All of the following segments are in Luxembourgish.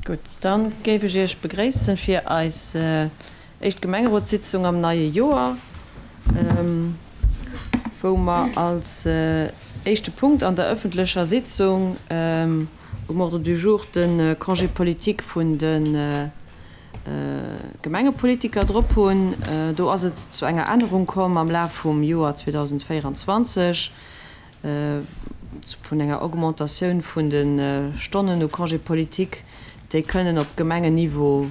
Gutt, dann géif ech Iech begréissen fir eis éischt Gemengerotssitzung am neie Joer, wou mer als éischte Punkt an der ëffentlecher Sitzung um Ordre du jour de Congé politique vun de Gemengepolitiker drop hunn. Do ass et zu enger Ännerung komm am Laf vum Joer 2024. Vun enger Augmentatioun vun de Stonnen u Congé politique, déi kënnen op Gemengenniveau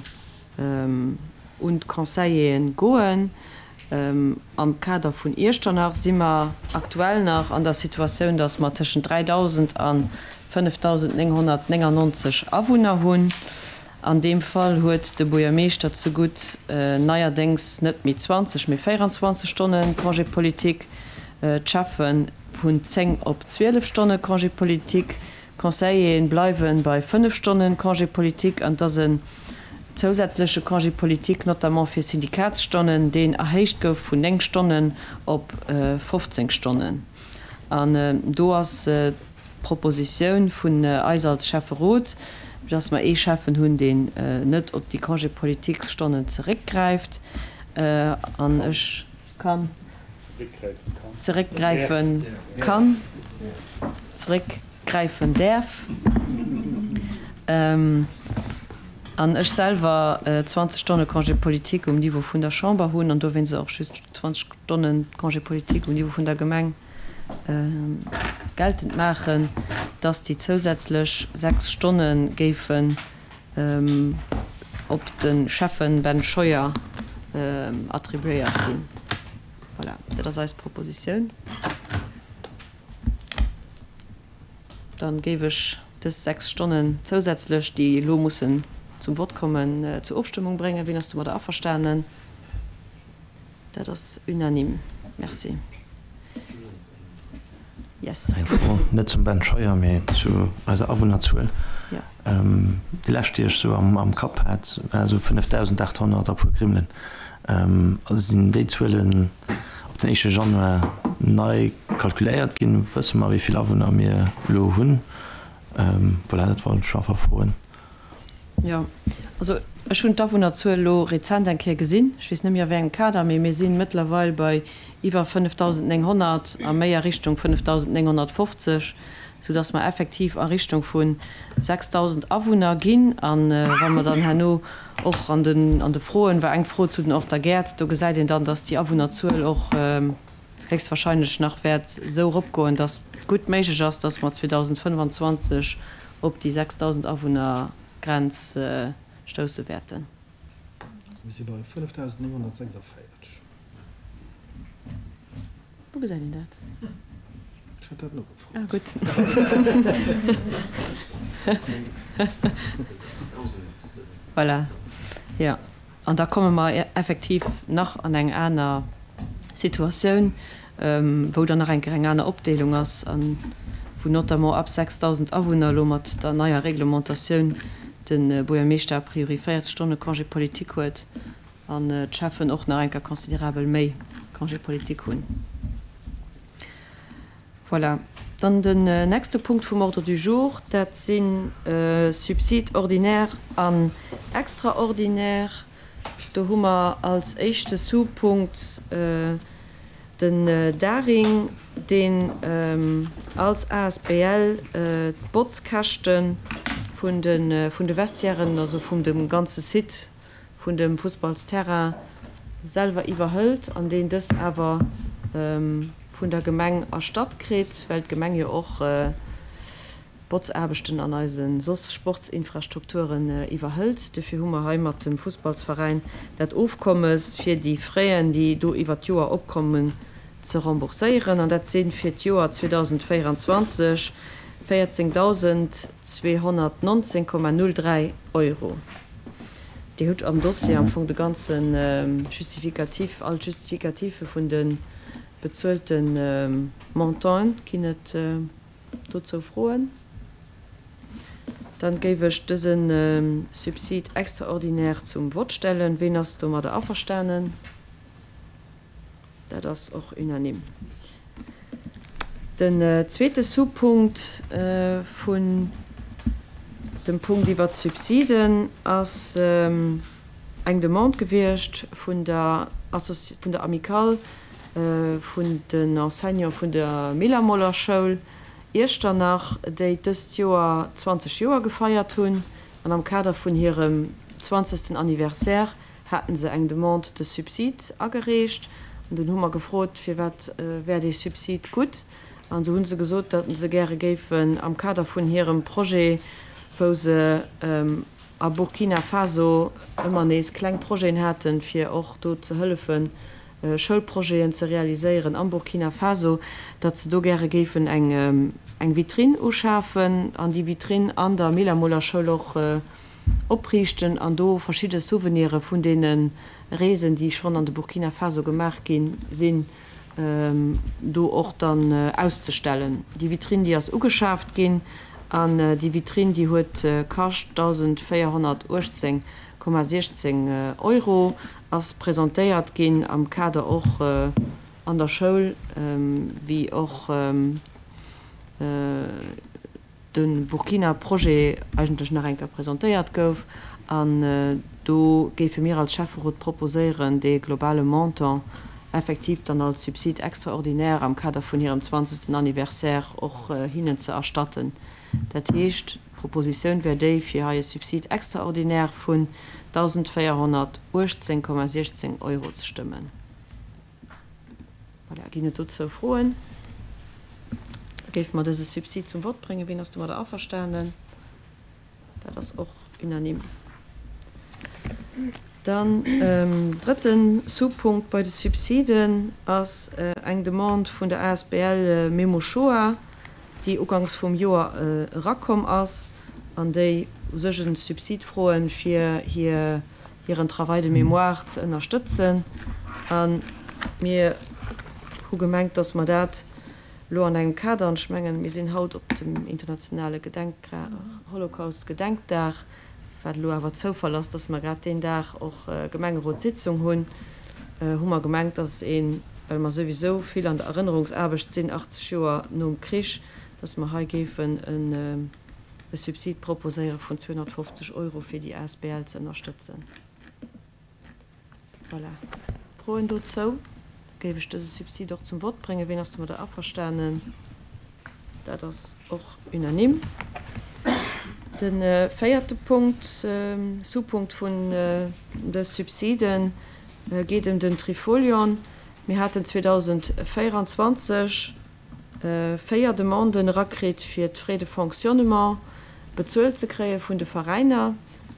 un d'Conseilleren goen. Am Kader vun Iechternach si mer aktuell nach an der Situatioun, dass mer tëschent 3.000 a 5.999 Awunner hunn. An deem Fall huet de Buergermeeschter zegutt neierdéngs net méi 20, mee 24 Stonne Congé politique. D'Schäffen vun 10 op 12 Stonne Congé politique. D'Conseilleren bleiwe bei 5 Stonne Congé politique. An et ass en zousätzleche Congé politique, notamment fir Syndikatsstonnen, deen erhéicht gouf vun 9 Stonnen op 15 Stonnen. An do ass Propositioun vun eis als Schäfferot, dass mer ee Schäffen hunn, deen net op déi Congé-politiques-Stonnen zeréckgräift, an ech kann, zeréckgräife kann, zeréckgräifen däerf, an ech selwer 20 Stonne Congé politique um Niveau vun der Chamber hunn an dowéinst och just 20 Stonne Congé politique um Niveau vun der Gemeng. Geltend maachen, dass déi zousätzlech 6 Stonne géifen op de Schäffen Ben Scheuer attribuéiert ginn. Voilà, dat ass eis Propositioun. Dann géif ech dës 6 Stonnen zousätzlech, déi elo mussen zum Vott kommen, zur Ofstëmmung bréngen. Wien ass domadder averstanen? Dat ass unanime. Merci. Yes. Eng Fro, net zum Ben Scheuer, mee zu eiser Awunnerzuel. Jo. Déi lescht, déi ech esou am Kapp hat, war esou 5.800 a puer Grimmelen. Sinn déi Zuelen op den éischte Januar nei kalkuléiert ginn? Wësse mer, wéi vill Awunner mir elo hunn? Voilà, dat wollt ech einfach froen. Jo, also ech hunn d'Awunnerzuel elo rezent eng Kéier gesinn, ech weess net méi a wéi engem Kader, mee mir si mëttlerweil bei iwwer 5.900 a méi a Richtung 5.950, soudass mer effektiv a Richtung vu 6.000 Awunner ginn. A wa mer dann herno och an den, an de Froen, war eng Fro zu den Orter Gäert, do gesäit een dann, dass déi Awunnerzuel och héchstwahrscheinlech nach wäert esou eropgoen, dass et gutt méiglech ass, dass mer 2025 op déi 6.000 Awunner Grenz stousse wäerten. Mir si bei 5.946. Wou gesäit een dat? Ech hat dat nogefrot. Ah, gutt. Voilà, jo. An da komme mer effektiv nach an eng aner Situatioun, wou dann nach eng Kéier eng aner Opdeelung ass a wou notamment ab 6.000 Awunner elo mat der neier Reglementatioun de Buergermeeschter a priori 40 Stonne Congé politique huet an d'Schäffen och nach eng Kéier considerabel méi Congé politique hunn. Voilà. Dann den nächste Punkt vum Ordre du jour, dat si Subsides ordinaires an extraordinaires. Do hu mer als éischte Sous-Punkt den Daring, deen als asbl d'Botzkäschte vun de Vestiairen, also vum dem ganze Site vun dem Fussballsterrain selwer iwwerhëlt an deen dës awer vun der Gemeng erstatt kritt, well d'Gemeng jo och d'Botzaarbechten an eise soss Sportsinfrastrukturen iwwerhëlt. Dofir hu mer hei mat dem Fussballsveräin dat Ofkommes, fir déi Fräen, déi do iwwert d'Joer opkommen, ze rembourséieren. An dat si fir d'Joer 2024 14.219,03 Euro. Dir hutt am Dossier am Fong de ganze Justificatif, all d'Justificatiffe vun de bezuelte Montanten. Ginn et dozou Froen? Dann géif ech dëse Subside extraordinaire zum Vott stellen. Ween ass domadder averstanen? Dat ass och unanime. Den zweete Sous-Punkt vun. dem Punkt iwwert d'Subsiden ass eng Demande gewiescht vun der vun der Amicale vun den Enseignants vun der Millermoller-Schoul Iechternach, déi dëst Joer 20 Joer gefeiert hunn. An am Kader vun hirem zwanzegsten Anniversaire haten se eng Demande de subside agereecht. An dunn hu mer gefrot, firwat wär dee Subsid gutt. An esou hu se gesot, datt se gäre géifen am Kader vun hirem Projet, wou se a Burkina Faso ëmmer nees kleng Projeten haten, fir och do ze hëllefen, Schoulprojeten ze realiséieren am Burkina Faso, datt se do gäre géifen eng Vitrinn uschafen an déi Vitrinn an der Millermoler Schoul och opriichten an do verschidde Souvenire vun deene Reesen, déi schonn an de Burkina Faso gemaach gi sinn, do och dann auszestellen. Déi Vitrinn, déi ass ugeschaaft ginn an déi Vitrinn, déi huet kascht 1.418,16 Euro, ass presentéiert ginn am Kader och an der Schoul, wéi och de Burkina-Projet eigentlech nach eng Kéier presentéiert gouf. An do géife mir als Schäfferot proposéieren, dee globale Montant effektiv dann als Subside extraordinaire am Kader vun hirem zwanzegsten Anniversaire och hinnen ze erstatten. Dat heescht, d'Propositioun wär déi, fir hei e Subside extraordinaire vun 1.418,16 Euro ze stëmmen. Voilà, ginn et dozou Froen? Da géife mer dëse Subsid zum Vott bréngen. Wien ass domadder averstanen? Dat ass och unanime. Dann, drëtte Sous-Punkt bei de Subsiden ass eng Demande vun der asbl Memo Shoah, déi uganks vum Joer erakomm ass an déi u sech e Subsid froen, fir hir hiren Travail de mémoire ze ënnerstëtzen. A mir hu gemengt, dass mer dat elo an engem Kader, an ech mengen, mir sinn haut op dem internationale Holocaust-Gedenkdag, wat elo awer Zoufall ass, dass mer grad deen Dag och Gemengerotssitzung hunn, hu mer gemengt, dass een, well mer souwisou vill an der Erënnerungsaarbecht sinn, 80 Joer nom Krich, dass mer hei géifen e Subsid proposéiere vun 250 Euro, fir déi asbl ze ënnerstëtzen. Voilà. Froen dozou? Da géif ech dëse Subsid och zum Vott bréngen. Ween ass domadder averstanen? Dat ass och unanime. De véierte Punkt, Sous-Punkt vun de Subsiden, geet ëm den Trifolion. Mir haten 2024 4 Demanden erakritt fir d'Frais de fonctionnement bezuelt ze kréie vun de Veräiner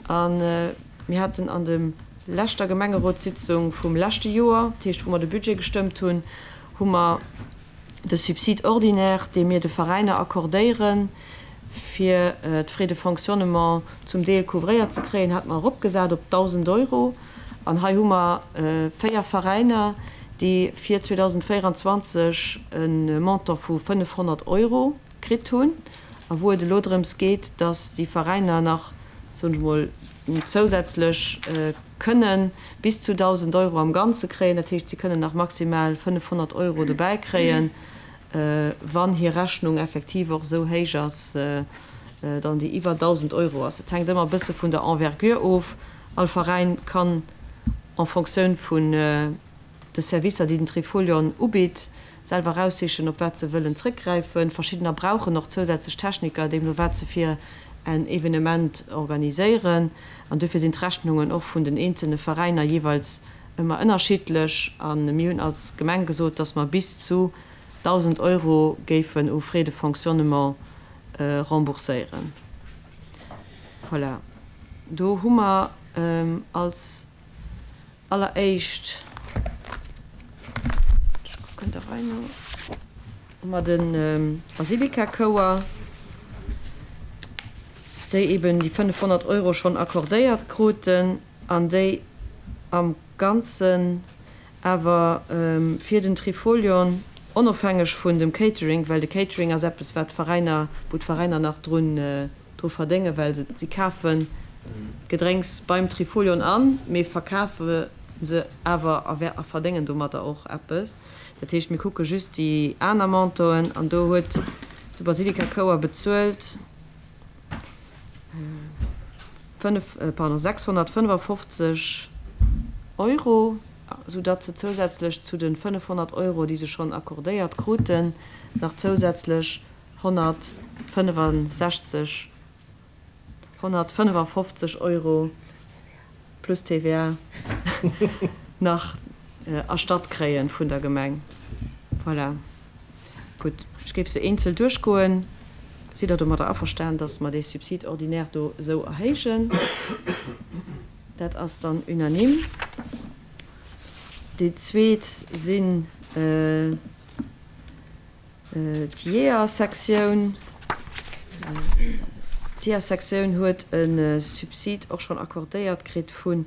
a mir haten an de leschter Gemengerotssitzung vum leschte Joer, dat heescht wou mer de Budget gestëmmt hunn, hu mer de Subside ordinaire, dee mir de Veräiner accordéieren, fir d'Frais de fonctionnement zum Deel couvréiert ze kréien, hate mer eropgesat op 1.000 Euro. An hei hu mer 4 Veräiner, déi fir 2024 e Montant vu 500 Euro kritt hunn a wou et elo drëms geet, dass déi Veräiner nach, soen ech mol, zousätzlech kënnen bis zu 1.000 Euro am Ganze kréien. Dat heescht, si kënnen nach maximal 500 Euro dobäi kréien, wann hir Rechnung effektiv och esou héich ass, dann déi iwwer 1.000 Euro ass. Et hänkt ëmmer e bësse vun der Envergure of. All Veräin kann en Fonctioun vun de Servicer, déi den Trifolion ubitt, selwer eraussichen, op wat se wëllen zréckgräifen. Verschiddener brauchen och zousätzlech Techniker, deemno wat se fir en Evenement organiséieren. An duerfir sinn d'Rechnungen och vun den eenzelne Veräiner jeeweils ëmmer ënnerschiddlech. A mir hunn als Gemeng gesot, dass mer bis zu 1.000 Euro géifen u Frais de fonctionnement rembourséieren. Voilà, do hu mer als alleréischt, ech kucken der Rei no, hu mer de Basilika-Chouer, déi eben déi 500 Euro schonn accordéiert kruten an déi am Ganzen awer fir den Trifolion, onofhängeg vun dem Catering, well de Catering ass eppes, wat d'Veräiner, wou d'Veräiner nach drun, dru verdéngen, well se, si kafen d'Gedrénks beim Trifolion an, mee verkafe se awer a verdéngen domadder och eppes. Dat heescht, mir kucke just déi aner Montanten an do huet de Basilika Chouer bezuelt. pardon, 655 Euro, soudatt se zousätzlech zu de 500 Euro, déi se schonn accordéiert kruten, nach zousätzlech 165, 155 Euro plus TVA nach erstatt kréie vun der Gemeng. Voilà. Gutt, ech géif se eenzel duerchgoen. Sidd Der domadder averstanen, dass mer dee Subside ordinaire do esou erhéijen? Dat ass dann unanime. Déi zweet sinn d'Jeeërsektioun. D'Jeeërsektioun huet e Subsid och schonn accordéiert kritt vu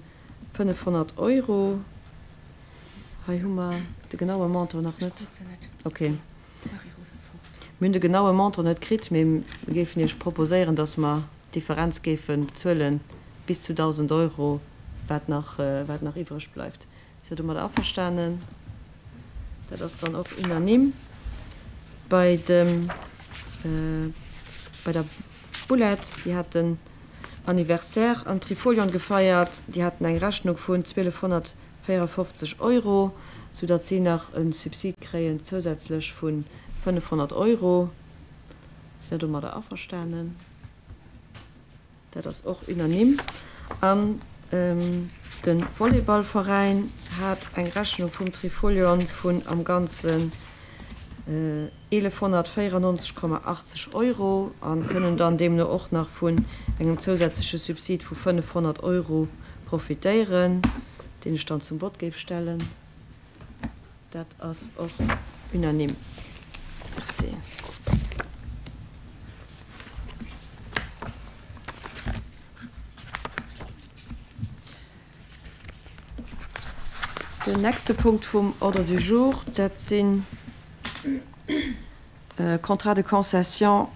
500 Euro. Hei hu mer de genaue Montant nach net. Ok. Mir hunn de genaue Montant net kritt, mee mir géifen Iech proposéieren, dass mer d'Differenz géife bezuelen bis zu 1.000 Euro, wat nach, wat nach iwwreg bleift. Sidd Der domadder averstanen? Dat ass dann och unanime. Bei dem, bei der Boulette, déi hat den Anniversaire am Trifolion gefeiert, déi haten eng Rechnung vun 1.254 Euro, soudatt si nach e Subsid kréien zousätzlech vu 500 Euro. Sidd Der domadder averstanen? Dat ass och unanime. An de Volleyballveräin hat eng Rechnung vum Trifolion vun am Ganzen 1.194,80 Euro a kënnen dann deemno och nach vun engem zousätzleche Subsid vu 500 Euro profitéieren, deen ech dann zum Vott géif stellen. Dat ass och unanime. Merci. Den nächste Punkt vum Ordre du jour, dat sinn d'Contrats de concession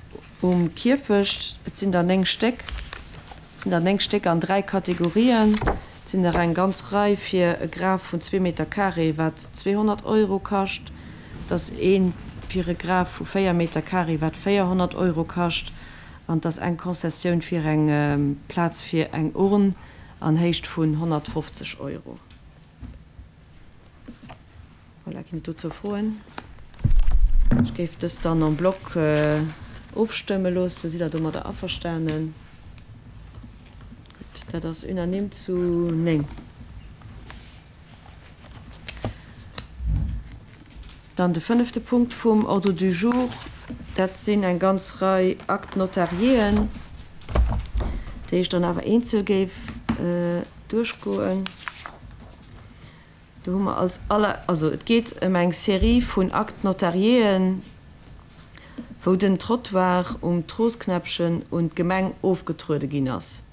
um Kierfecht. Et sinn der 9 Stéck. Et sinn der 9 Stéck an dräi Kategorien. Et sinn der eng ganz Rei fir e Graf vun zwee Meter carré, wat 200 Euro kascht. Et ass ee fir e Graf vu véier Meter carré, wat 400 Euro kascht. An et ass eng Concessioun fir eng Plaz fir eng Urn an Héicht vun 150 Euro. Voilà, ginn et dozou Froen? Ech géif dës dann en bloc ofstëmme loossen. Sidd Der domadder averstanen? Gutt, dat ass unanime zu 9. Dann de fënnefte Punkt vum Ordre du jour, dat sinn eng ganz Rei Actes notariéen, déi ech dann awer eenzel géif duerchgoen. Do hu mer als aller, also et geet ëm eng Serie vun Actes notariéen, wou den Trottoir um Troosknäppchen un d'Gemeng ofgetruede ginn ass.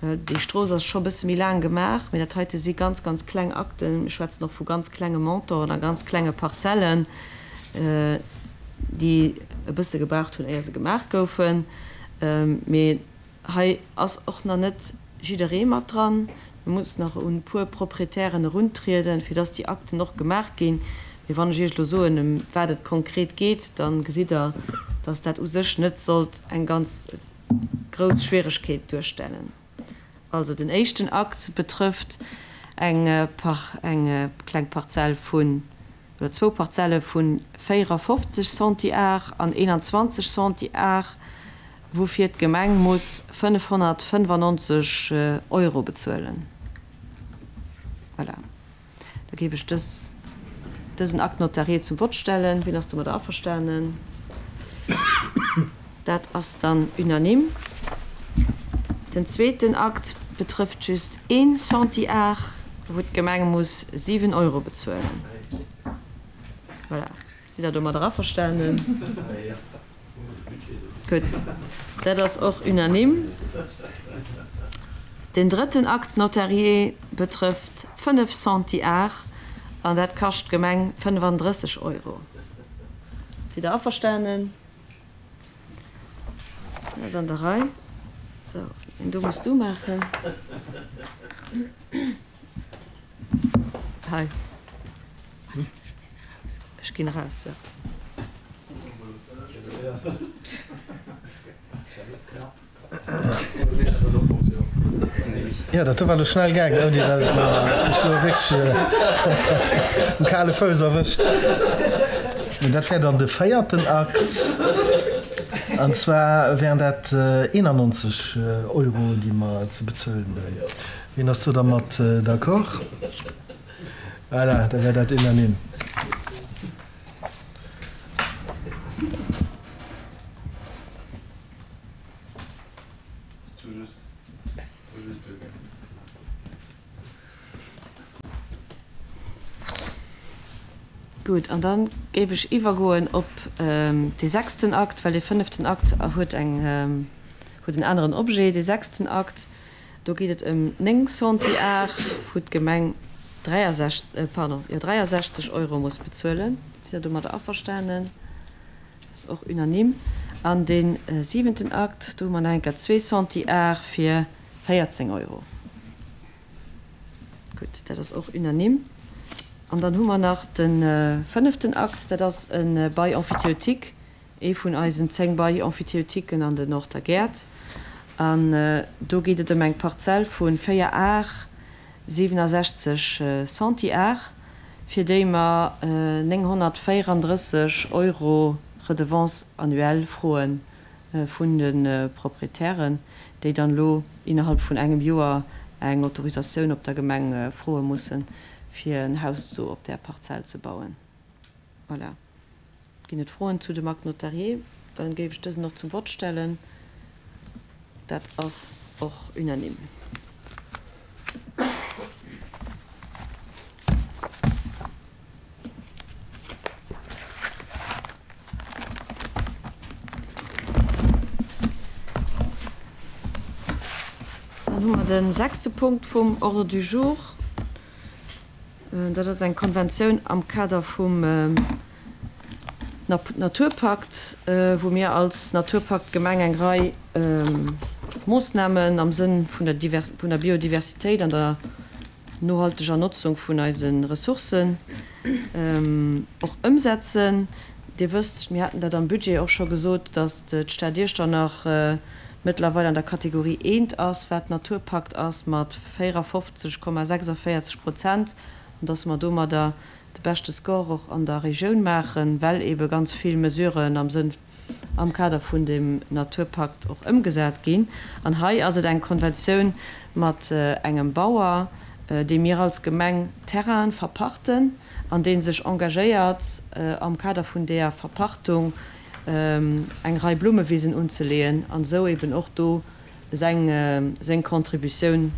Déi Strooss ass scho e bësse méi laang gemaach, mee dat heite si ganz, ganz kleng Akten. Mir schwätzen och vu ganz klenge Montanten a ganz klenge Parzellen, déi e bësse gebraucht hunn, éier se gemaach goufen. Mee hei ass och nach net jidderee mat dran. Mir mussen nach un e puer Proprietären eruntrieden, fir dass déi Akten och gemaach ginn. Mee wann ech Iech elo soen, ëm wat et konkret geet, da gesitt Der, dass dat u sech net sollt eng ganz grouss Schwieregkeet duerstellen. Also den éischten Akt betrëfft eng eng kleng Parzell vun, oder zwou Parzelle vu 54 Centiar an 21 Centiar, woufir d'Gemeng muss 595 Euro bezuelen. Voilà. Da géif ech dës, dësen Acte notarié zum Vott stellen. Wien ass domadder averstanen? Dat ass dann unanime. Den zweeten Akt betrëfft just een Centiar, wou d'Gemeng muss 7 Euro bezuelen. Voilà. Sidd Der domadder averstanen? Gutt, dat ass och unanime. Den drëtten Acte notarié betrëfft 5 Centiar an dat kascht d'Gemeng 35 Euro. Sidd Der averstanen? Dat ass an der Rei. Sou, deen do muss du maachen. Hei. Ech ginn eraus, jo. Jo, dat do war elo schnell gaangen, ouni dat ech mech elo wierklech um kale Fouss erwëscht. Mee dat wär dann de véierten Akt. An zwar wären dat 91 Euro, déi mer ze bezuelen hunn. Wien ass do dermat d'accord? Voilà, da wär dat unanime. Gutt, an da géif ech iwwergoen op dee sechsten Akt, well dee fënneften Akt huet eng, huet en aneren Objet. Dee sechsten Akt, do geet et ëm 9 Centiar, wou d'Gemeng 63, pardon, jo, 63 Euro muss bezuelen. Sidd Der domadder averstanen? Ass och unanime. An dee siwenten Akt, do hu mer nach eng Kéier zwee Centiar fir 14 Euro. Gutt, dat ass och unanime. An dann hu mer nach de fënneften Akt, dat ass e Bail emphytéotique, ee vun eisen 10 Bails emphytéotiquen an den Norter Gäert. An do geet et ëm eng Parzell vu 4 Ar 67 Centiar, fir déi mer 934 Euro Redevance annuelle froe vun de Proprietären, déi dann elo innerhalb vun engem Joer eng Autorisatioun op der Gemeng froe mussen, fir en Haus do op där Parzell ze bauen. Voilà. Ginn et Froen zu dem Acte notarié? Dann géif ech dësen och zum Vott stellen. Dat ass och unanime. Dann hu mer de sechste Punkt vum Ordre du jour. Dat ass eng Konventioun am Kader vum Naturpakt, wou mir als Naturpaktgemeng eng Rei Moossnamen am Sënn vun der Biodiversitéit an der nohalteger Notzung vun eise Ressourcen och ëmsetzen. Dir wësst, mir haten dat am Budget och scho gesot, datt d'Stad Iechternach mëttlerweil an der Kategorie eent ass, wat Naturpakt ass, mat 54,46 Prozent, an dass mer domadder de beschte Score och an der Regioun maachen, well eebe ganz vill Mesuren am Sënn, am Kader vun dem Naturpakt och ëmgesat ginn. An hei ass et eng Konventioun mat engem Bauer, deem mir als Gemeng Terrainen verpachten an dee sech engagéiert, am Kader vun deeër Verpachtung eng Rei Blummewisen unzeleeën an esou eben och do seng Contributioun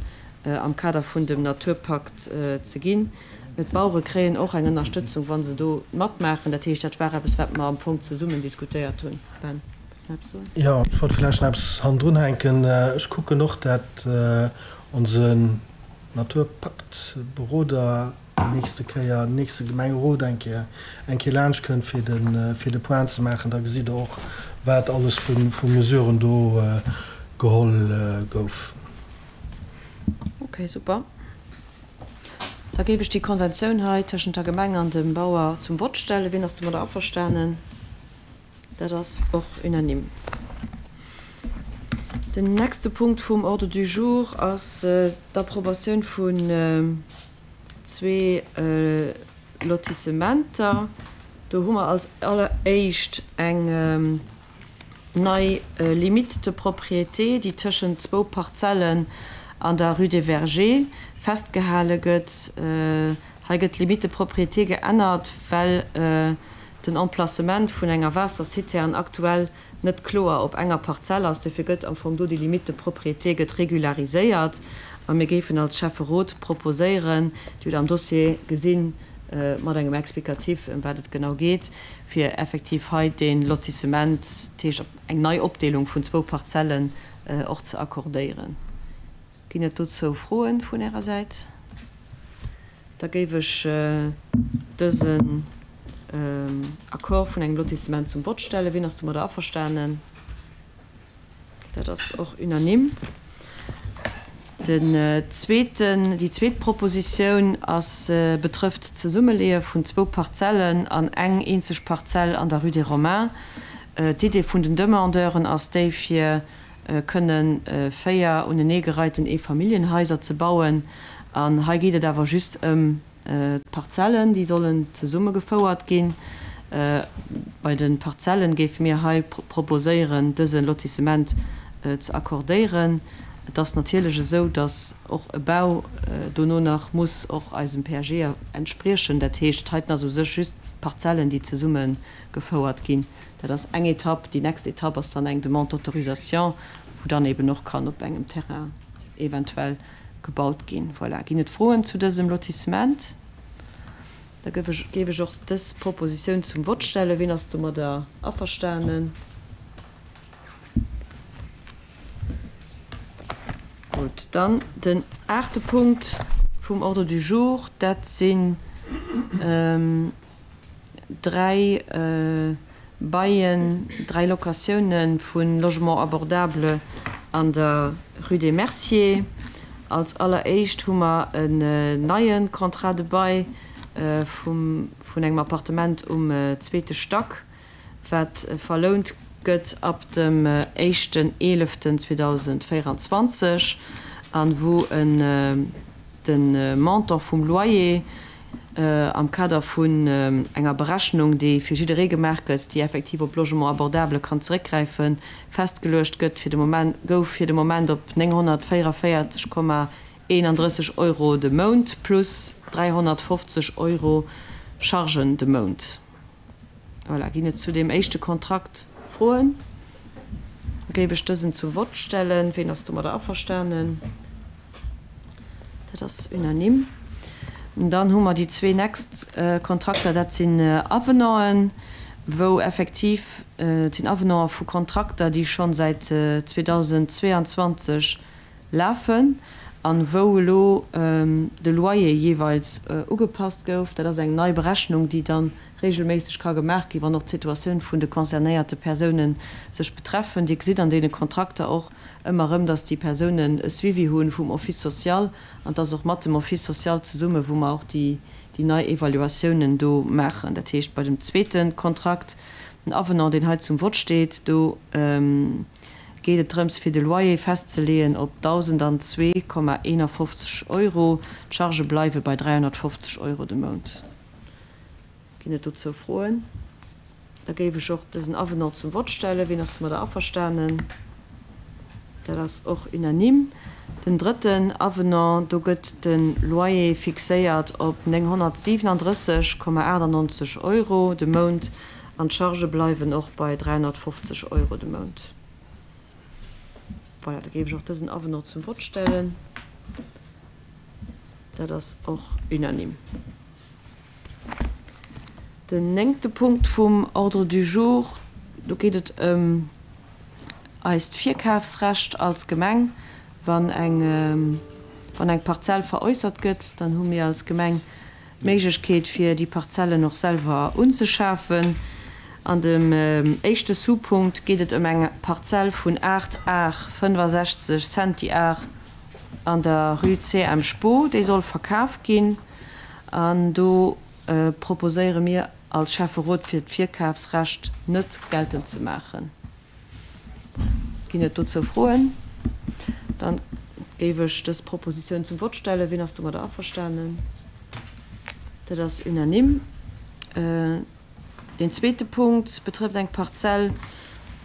am Kader vun dem Naturpakt ze ginn. D'Bauere kréien och eng Ënnerstëtzung, wa se do matmaachen. Dat heescht, dat war eppes, wat mer am Fong zesummen diskutéiert hunn. Ben, wëlls de nach eppes soen? Jo, ech wollt vläicht nach eppes hannendrun hänken. Ech kucken och, dat onsen Naturpaktberoder déi nächste Kéier, den nächste Gemengerot eng Kéier, eng Kéier laanscht kënnt, fir de, fir de Point ze maachen. Da gesitt Der och, wat alles vu, vu Mesuren do geholl gouf. Okay, super. Da géif ech déi Konventioun hei tëschent der Gemeng an dem Bauer zum Vott stellen. Wien ass domadder averstanen? Dat ass och unanime. Den nächste Punkt vum Ordre du jour ass d'Approbatioun vun zwee Lotissementer. Do hu mer als alleréischt eng nei Limite de propriété, déi tëschent zwou Parzellen an der Rue des Vergers festgehale gëtt. Hei gëtt d'Limite de propriété geännert, well den Emplacement vun enger Waasserzitern aktuell net kloer op enger Parzell ass. Dofir gëtt am Fong do déi Limite de propriété gëtt regulariséiert a mir géifen als Schäfferot proposéieren, Dir hutt am Dossier gesinn mat engem Explicatif ëm wat et genau geet, fir effektiv hei dee Lotissement, dat heescht eng nei Opdeelung vun zwou Parzellen och ze accordéieren. Ginn et dozou Froen vun Ärer Säit? Da géif ech dësen Accord vun engem Lotissement zum Vott stellen. Wien ass domadder averstanen? Dat ass och unanime. Den zweeten, déi zweet Propositioun ass, betrëfft d'Zesummeleeë vun zwou Parzellen an eng eenzeg Parzell an der Rue des Romains. D'Idee vun den Demandeuren ass déi, fir. kënnen 4 uneneegereiten Eefamilljenhaiser ze bauen. An hei geet et awer just ëm d'Parzellen, déi sollen zesummegefouert ginn. Bei de Parzellen géife mir hei proposéieren, dëse Lotissement ze accordéieren. Et ass natierlech esou, datt och e Bau dono nach muss och eisem PAG entspriechen. Dat heescht, heiten ass u sech just d'Parzellen, déi zesummegefouert ginn. Dat ass eng Etapp. Déi nächst Etapp ass dann eng Demande d'autorisation, wou dann eben och kann op engem Terrain eventuell gebaut ginn. Voilà. Ginn et Froen zu dësem Lotissement? Da géif ech och dës Propositioun zum Vott stellen. Wien ass domadder averstanen? Gutt. Dann den aachte Punkt vum Ordre du jour, dat sinn 3 Baien, 3 Locatioune vu Logements abordables an der Rue des Merciers. Als alleréischt hu mer en neie Contrat de bail vum vun engem Appartement um zweete Stack, wat verlount gëtt ab dem éischten eeleften 2024 an wou en de Montant vum Loyer am Kader vun enger Berechnung, déi fir jidderee gemaach gëtt, déi effektiv op Logement abordable kann zeréckgräifen, festgeluecht gëtt fir de Moment, gouf fir de Moment op 944,31 Euro de Mount plus 350 Euro Chargen de Mount. Voilà, ginn et zu deem éischte Kontrakt Froen? Da géif ech dësen zum Vott stellen. Ween ass domadder averstanen? Dat ass unanime. Dann hu mer déi zwee nächst Kontrakter, dat sinn Avenanten, wou effektiv, et sinn Avenante vu Kontrakter, déi scho säit 2022 lafen an wou elo de Loyer jeeweils ugepasst gouf. Dat ass eng nei Berechnung, déi da regelméisseg ka gemaach ginn, wann och d'Situatioun vun de concernéierte Persounen sech betreffen. Dir gesitt an deene Kontrakter och ëmmer erëm, dass déi Persounen e Suivi hu vum Office social an dass och mat dem Office social zesumme wou mer och déi nei Evaluatiounen do maachen. Dat heescht, bei dem zweete Kontrakt, den Avenant, deen hei zum Vott steet, do geet et drëms fir de Loyer festzeleeën op 1.002,51 Euro. D'Chargë bleiwe bei 350 Euro de Mount. Ginn et dozou Froen? Da géif ech och dësen Avenant zum Vott stellen. Wien ass domadder averstanen? Dat ass och unanime. Den drëtten Avenant, do gëtt de Loyer fixéiert op 937,98 Euro de Mount an d'Chargë bleiwen och bei 350 Euro de Mount. Voilà, da géif ech och dësen Avenant zum Vott stellen. Dat ass och unanime. Den néngte Punkt vum Ordre du jour, do geet et ëm eist Virkafsrecht als Gemeng. Wann eng, wann eng Parzell veräussert gëtt, dann hu mir als Gemeng d'Méiglechkeet, fir déi Parzellen och selwer unzeschafen. An dem éischte Sous-Punkt geet et ëm eng Parzell vun 8 Ar 65 Centiar an der Rue CM. Spoo, déi soll verkaf ginn. An do proposéiere mir als Schäfferot, fir d'Virkafsrecht net geltend ze maachen. Ginn et dozou Froen? Dann géif ech dës Propositioun zum Vott stellen. Wien ass domadder averstanen? Dat ass unanime. Deen zweete Punkt betrëfft eng Parzell,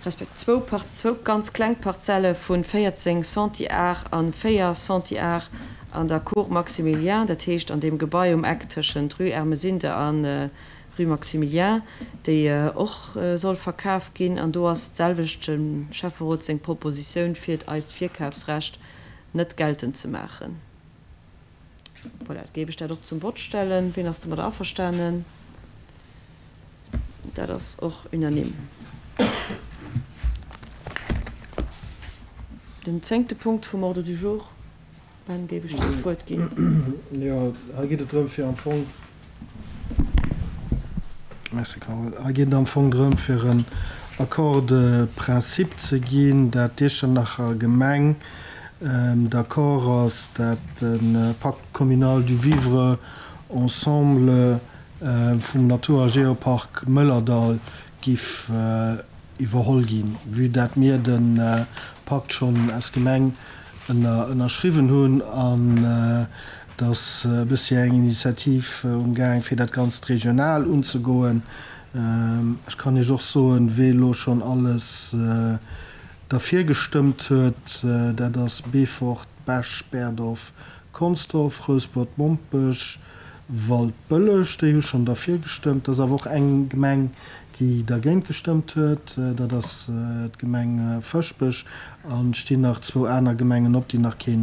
respekt zwou Par zwou ganz kleng Parzelle vu 14 Centiar a 4 Centiar an der Cour Maximilien, dat heescht an deem Gebai um Eck tëschent Rue Ermesinde a Rue Maximilien, déi och soll verkaf ginn. An do ass d'selwecht dem Schäfferot seng Propositioun, fir eist Virkafsrecht net geltend ze maachen. Voilà, da géif ech dat och zum Vott stellen. Wien ass domadder averstanen? Dat ass och unanime. Den zéngte Punkt vum Ordre du jour. Ben, géif ech dir d'Wuert ginn. Jo, hei geet et drëm, fir am Fong, merci Carole, hei geet et am Fong drëm, fir en Accord de principe ze ginn, dat d'Iechternacher Gemeng d'accord ass, dat de Pacte communal du vivre ensemble vum Natur a Geopark Mëllerdall giff. iwwerholl ginn, vue dat mir de Pakt schonn als Gemeng ënnerschriwwen hunn an et ass e bëssi eng Initiativ umgaang fir dat Ganzt regional unzegoen. Ech kann Iech och soen, wee elo schonn alles derfir gestëmmt huet, dat ass Beefort, Bech, Berdorf, Consdorf, Rouspert, Mompech, Waldbëlleg, déi hu schonn derfir gestëmmt. Et ass awer och eng Gemeng, déi dergéint gestëmmt huet, dat ass d'Gemeng Fëschbech. An et stinn nach zwou aner Gemengen op, déi nach kee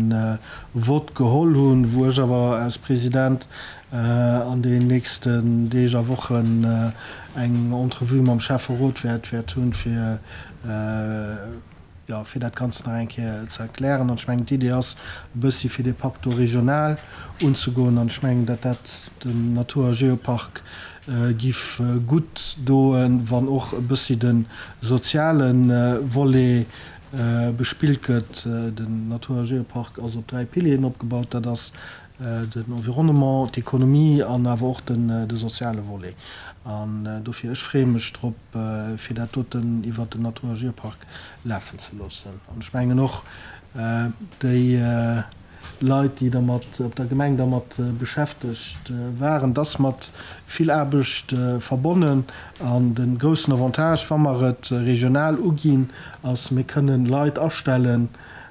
Vott geholl hunn, wou ech awer als President an den nächsten Deeg a Wochen eng Entrevue mam Schäfferot wäert hunn, fir jo, fir dat Ganzt nach eng Kéier ze erklären. An ech mengen, d'Idee ass e bëssi fir dee Pakt do regional unzegoen. An ech mengen, datt dat dem Natur a Geopark giff gutt doen, wann och e bëssi de soziale Volet bespillt gëtt. Den Natur a Geopark ass op 3 Pilieren opgebaut. Dat ass den Environnement, d'Ekonomie an awer och de soziale Volet. An dofir, ech freeë mech drop, fir dat doten iwwert den Natur a Geopark lafen ze loossen. An ech mengen och, déi Leit, déi dermat op der Gemeng dermat beschäftegt waren, et ass mat vill Aarbecht verbonnen. An de groussen Avantage, wa mer et regional uginn, ass, mir kënnen Leit astellen,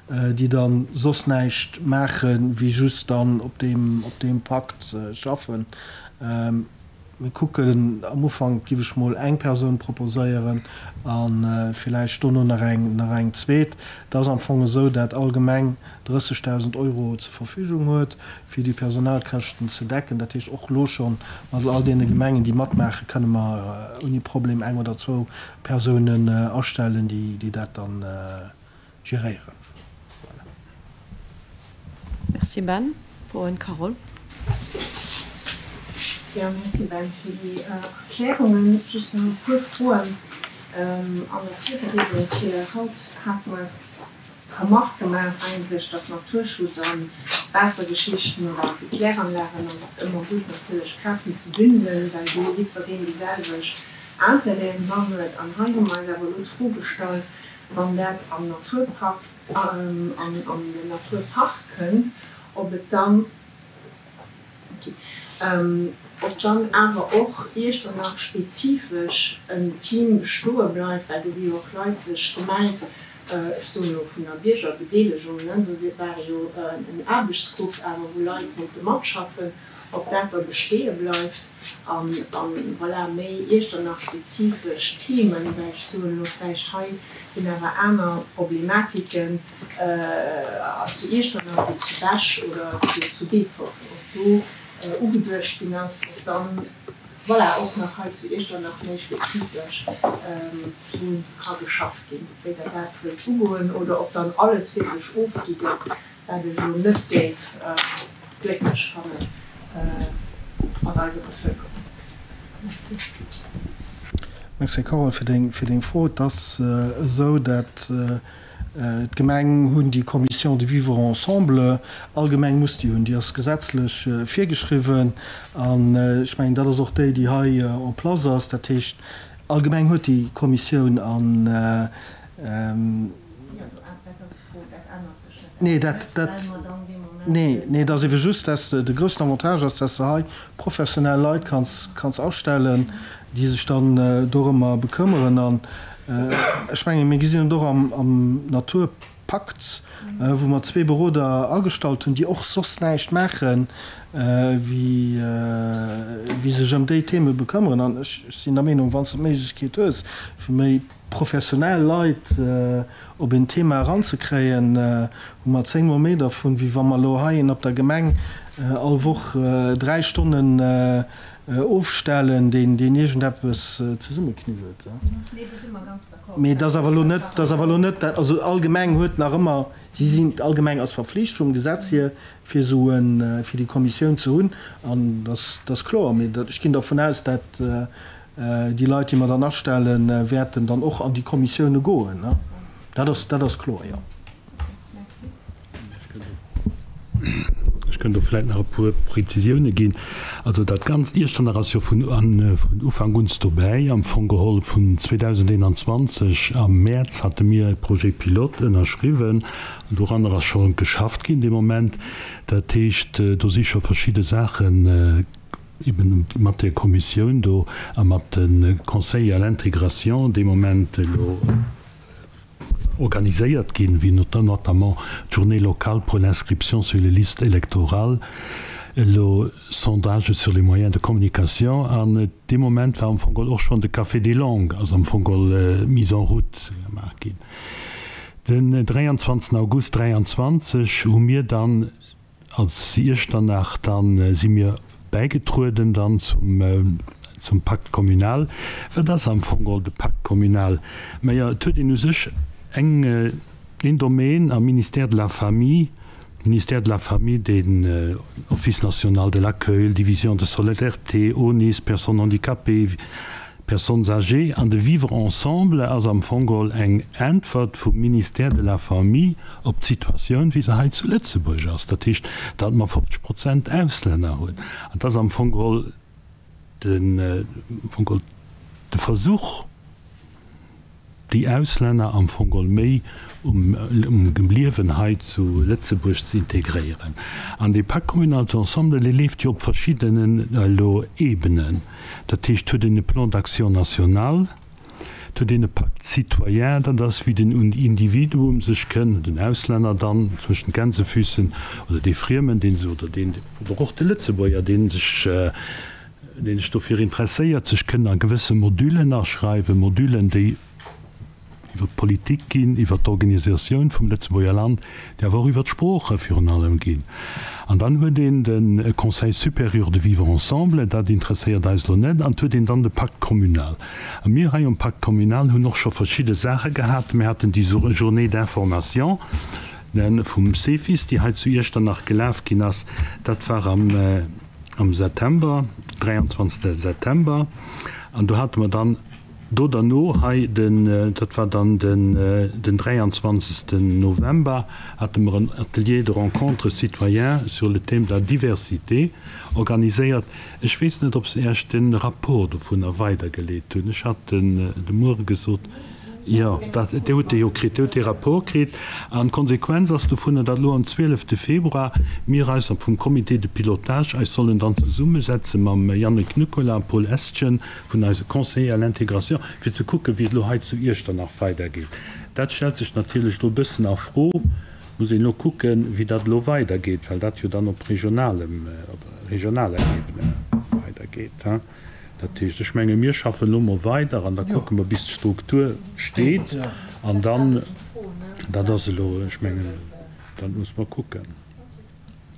déi dann soss näischt maachen, wéi just dann op deem, op deem Pakt schaffen. Mir kucken, am Ufank giff ech mol eng Persoun proposéieren a villäicht dono nach eng, nach eng zweet. Et ass am Fong esou, dat all Gemeng 30.000 Euro zur Verfügung huet, fir déi Personalkäschten ze decken. Dat heescht, och elo schonn mat all deene Gemengen, déi matmaachen, kënne mer ouni Problem eng oder zwou Persounen astellen, déi, déi dat dann geréieren. Voilà. Merci Ben. Froen, Carole? Jo, merci Ben fir déi Erklärungen. Just nach e puer Froen. An der Virbereedung fir haut hate mer eis d'Remark gemaach eigentlech, dass Naturschutz a Waassergeschichten oder Kläranlagen ass et ëmmer gutt natierlech Kräften ze bündelen, well do jiddwereen déi selwecht Interêten dran huet. An hei hu mer eis awer elo d'Fro gestallt, wann dat am Naturpakt, an den Naturpark kënnt, ob et dann, ob dann awer och Iechternach spezifesch en Team bestoe bleift, well do hu jo och Leit sech gemellt, ech soen elo vun der Biergerbedeelegung, ne, do ware jo en Aarbechtsgrupp awer, wou Leit wollte matschaffen, ob dat da besteeë bleift. An voilà, méi Iechternach-spezifesch Themen, well ech soen elo vläicht, hei sinn awer aner Problematiken zu Iechternach wéi zu Bech oder zu Beefort, ob do ugeduecht ginn ass, ob dann, voilà, och nach hei zu Iechternach méi spezifesch dru ka geschafft ginn, wéi Der dat wëllt ugoen, oder ob dann alles wierklech ofgi gëtt. Wat ech elo net géif glécklech fanne mat eiser Bevëlkerung. Merci. Merci Carole fir deng, fir deng Fro. Et ass esou, dat d'Gemeng hunn déi Commission du vivre ensemble. All Gemeng muss déi hunn, déi ass gesetzlech virgeschriwwen. An ech mengen, dat ass och déi, déi hei en place ass. Dat heescht, all Gemeng huet déi Kommissioun an. Nee, dat, dat, nee, nee, et ass ebe just, dass de, de groussen Avantage ass, dass de hei professionell Leit kanns, kanns astellen, déi sech dann dorëmmer bekëmmeren. An ech mengen, mir gesinn et och am, am Naturpakt, wou mer zwee Beroder agestallt hunn, déi och soss näischt maachen, wéi, wéi sech ëm déi Theme bekëmmeren. An ech sinn der Meenung, wann s de d'Méiglechkeet hues, fir méi professionell Leit op een Thema eranzekréien, hu mer zéngmol méi dervun, wéi wa mer elo hei een op der Gemeng all Woch 3 Stonnen ofstellen, deen iergendeppes zesummekniwwelt. Mee et ass awer elo net, et ass awer elo net dat, also all Gemeng huet nach ëmmer, si sinn, all Gemeng ass verflicht vum Gesetz hier, fir esou en, fir déi Kommissioun ze hunn, an dat ass kloer. Mee ech ginn dervun aus, dat Déi Leit, déi mer dann astellen, wäerten dann och an déi Kommissioune goen. Dat ass, dat ass kloer, jo. Ech. kënn do vläicht nach e puer Prezisioune ginn. Also dat ganzt Iechternach ass jo vun Ufank uns dobäi. Am Fong geholl vun 2021 am Mäerz hate mir e Projet pilote ënnerschriwwen an doranner ass scho geschafft ginn dee Moment. Dat heescht, do si scho verschidde Saachen eben mat där Kommissioun do a mat de Conseillers à l'intégration dee Moment elo organiséiert ginn, wéi notamment d'Journée locale pour l'inscription sur les listes électorales, elo Sondages sur les moyens de communication an dee Moment war am Fong geholl och schonn de Café des langues ass am Fong geholl mise en route gemaach ginn. Den 23 August 23 hu mir dann Als Iechternach dann si mir bäigetrueden dann zum zum Pacte communal. Wat ass am Fong geholl de Pacte communal? Majo, et huet een u sech eng een Domaine am Ministère de la Famille, Ministère de la Famille, deen Office national de l'accueil, Division de solidarité, ONIS, Personnes handicapées, Personnes âgées an de Vivre ensemble ass am Fong geholl eng Äntwert vum Ministère de la Famille op d'Situatioun, wéi se hei zu Lëtzebuerg ass, dat heescht, datt mer 50 Prozent Auslänner hunn. An et ass am Fong geholl den, am Fong geholl de Versuch, déi Auslänner am Fong geholl méi um Liewen hei zu Lëtzebuerg ze integréieren. An dee Pacte communal d'ensemble, dee leeft jo op verschiddenen elo Ebenen. Dat heescht, et huet een e Plan d'action national, et huet een e Pacte citoyen, dat ass wéi den Individuum sech kënn, den Auslänner dann zwëschen d'Gänsefüßen oder dee Friemen, deen se, oder deen, oder och de Lëtzebuerger, dee sech, deen sech dofir interesséiert, sech kënnen a gewësse Modulen aschreiwen, Modulen, déi iwwer d'Politik ginn, iwwer d'Organisatioun vum Lëtzebuerger Land, déi awer och iwwer d'Sprooche virun allem ginn. An dann huet een de Conseil supérieur de vivre ensemble, dat interesséiert eis elo net, an et huet een dann de Pacte communal. A mir hei um Pacte communal hunn och scho verschidde Saache gehat. Mir haten déi Journée d'information vum CEFIS, déi hei zu Iechternach gelaf ginn ass, dat war am, am September, 23. September, an do hate mer dann do derno hei den, dat war dann den, den 23. November, hate mer en Atelier de rencontres citoyens sur le thème de la diversité organiséiert. Ech weess net, ob se Iech de Rapport dovunner weidergeleet hunn. Ech hat den de Muere gesot, Jo, dat, Dir hutt dee jo kritt. Dir hutt dee Rapport kritt. An d'Konsequenz ass dovunner, datt elo am 12 Februar mir eis vum Comité de pilotage eis sollen dann zesummesetze mam Yannick Nicolas, Paul Estgen vun eise Conseillers à l'intégration, fir ze kucken, wéi et elo hei zu Iechternach weidergeet. Dat stellt sech natierlech elo e bëssen a Fro. Muss een elo kucken, wéi dat elo weidergeet, well dat jo dann op regionalem, op regionaler Ebene weidergeet. Dat heescht, ech menge mir schaffen elo mol weider an da kucke mer bis d'Struktur steet an dann, dat ass elo, ech mengen, dat muss mer kucken.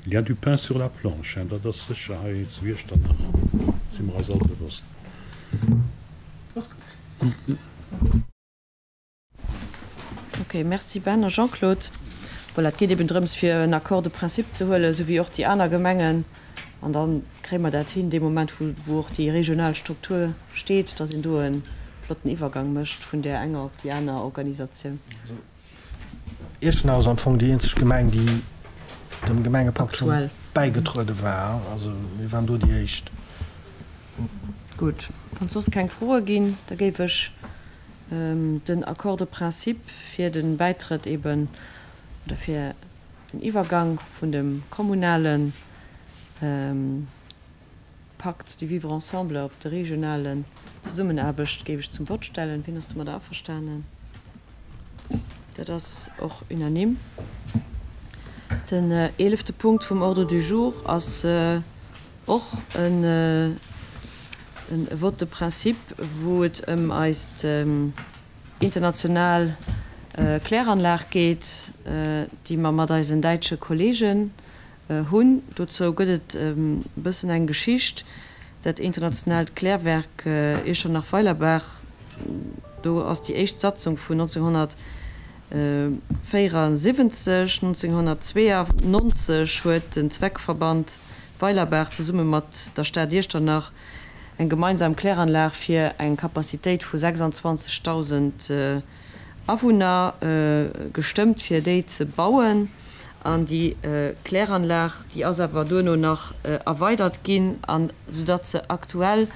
Il y a du pain sur la planche, hein, dat ass sécher hei zu Iechternach, dat si mer eis all bewosst. Ass gutt. Ok, merci Ben a Jean-Claude. Voilà, et geet eben drëms fir en Accord de principe ze huelen, esou wéi och déi aner Gemengen, an da kréie mer dat hin dee Moment wou wou och déi regional Struktur steet, datt een do e flotten Iwwergang mécht vun där enger op déi aner Organisatioun. Iechternach ass am Fong déi eenzeg Gemeng, déi dem Gemengepakt scho bäigetruede war. Also mir waren do déi éischt. Gutt, wann soss keng Froe ginn, da géif ech den Accord de principe fir de Bäitrëtt eben oder fir den Iwwergang vun dem kommunale Pacte du vivre ensemble op de regionalen Zesummenaarbecht géif ech zum Vott stellen. Wien ass domadder averstanen? Dat ass och unanime. Den eelefte Punkt vum Ordre du jour ass och e Vote de principe, wou et ëm eist international Kläranlag geet, déi mer mat eisen däitsche Kollegen hunn. Dozou gëtt et e bëssen eng Geschicht. Dat internationaalt Klärwerk Iechternach-Weilerbaach, do ass déi éischt Satzung vun 1974. 1992 huet den Zweckverband Weilerbaach zesumme mat der Stad Iechternach eng gemeinsam Kläranlag fir eng Capacitéit vu 26.000 Awunner gestëmmt, fir déi ze bauen. An déi Kläranlag, déi ass awer duerno nach erweidert ginn, an soudatt se aktuell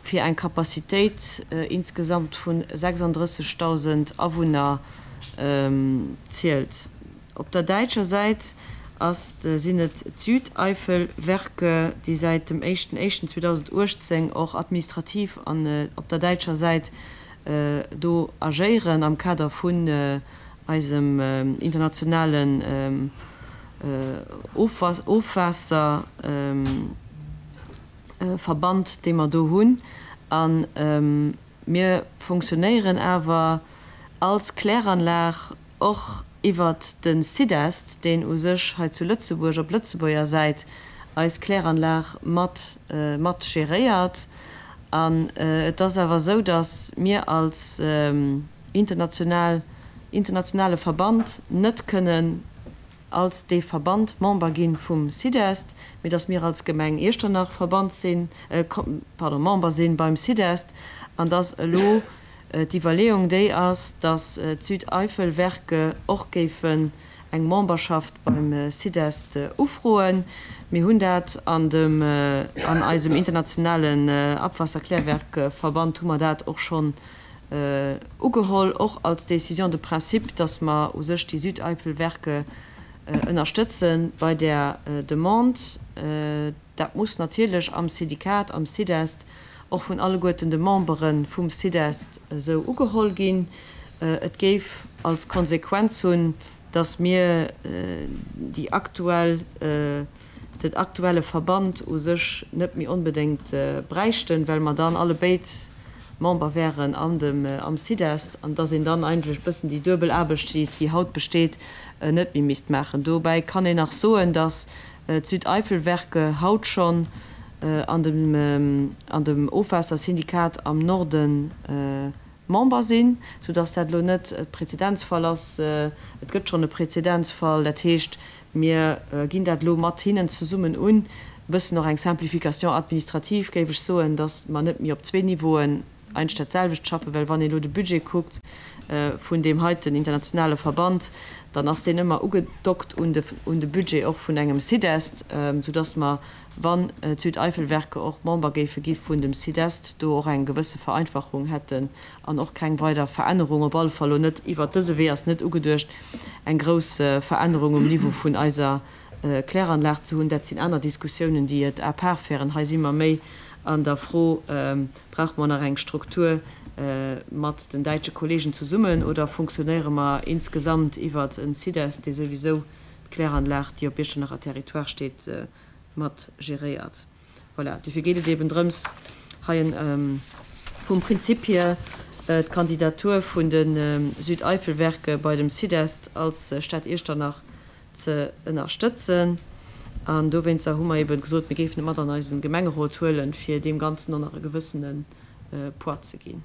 fir eng Capacitéit insgesamt vu 36.000 Awunner zielt. Op der däitscher Säit ass sinn et d'Südeifelwerke, déi säit dem éischten éischten 2018 och administrativ an op der däitscher Säit do agéieren am Kader vun eisem internationalen Ofwaasserverband, dee mer do hunn. A mir funktionéieren awer als Kläranlag och iwwert de SIDEST, deen u sech hei zu Lëtzebuerg op Lëtzebuerger Säit eis Kläranlag mat mat geréiert. An et ass awer esou, datt mir als international internationale Verband net kënnen als dee Verband Member gi vum SIDEST, mee datt mir als Gemeng Iechternach Verband sinn, pardon, Member si beim SIDEST an datt elo D'Iwwerleeung déi ass, datt d'Südeifelwerke och géifen eng Memberschaft beim SIDEST ufroen. Mir hunn dat an dem, an eisem internationalen Abwasserklärwerkverband hu mer dat och schonn ugeholl, och als Décision de principe, datt mer u sech déi Südeifelwerke ënnerstëtze bei där Demande. Dat muss natierlech am Syndikat, am SIDEST, och vun alleguerten de Membere vum SIDEST esou ugeholl ginn. Et géif als Konsequenz hunn, dass mir déi aktuell, den aktuelle Verband u sech net méi onbedéngt bräichten, well mer dann allebéid Member wären an dem, am SIDEST an dass een dann eigentlech e bëssen déi duebel Aarbecht, déi haut besteet, net méi misst maachen. Dobäi kann een nach soen, dass d'Südeifelwerke haut schonn an dem an dem Ofwaassersyndikat am Norde Member sinn, soudass dat elo net e Prezedenzfall ass. Et gëtt schonn e Prezedenzfall, dat heescht, mir ginn dat elo mat hinnen zesummen un, e bëssen och eng Simplification administrative, géif ech soen, dass mer net méi op zwee Niveauen eigentlech dat selwecht schaffen, well wann een elo de Budget kuckt vun deem heiten internationale Verband, dann ass deen ëmmer ugedockt un de un de Budget och vun engem SIDEST, soudass mer, wann d'Südeifelwerke och Member géife gi vun dem SIDEST, do och eng gewësse Vereinfachung hätten an och keng weider Verännerung, op alle Fall elo net iwwert dëse Wee ass net ugeduecht, eng grouss Verännerung um Niveau vun eiser Kläranlag ze hunn. Dat sinn aner Diskussiounen, déi et à part féieren. Hei si mer méi an der Fro, Brauche mer nach eng Struktur mat den däitsche Kollegen zesummen oder funktionéiere mer insgesamt iwwert en CIDES, dee souwisou d'Kläranlag, déi op Iechternacher Territoire steet, mat geréiert? Voilà, dofir geet et eben drëms, hei vum Prinzip hier d'Kandidatur vun de Südeifelwerke bei dem CIDEST als Stad Iechternach ze ënnerstëtzen. An dowéinster hu mer eben gesot, mir géifen et mat an eise Gemengerot huelen, fir deem Ganzen och nach e gewëssene Poids ze ginn.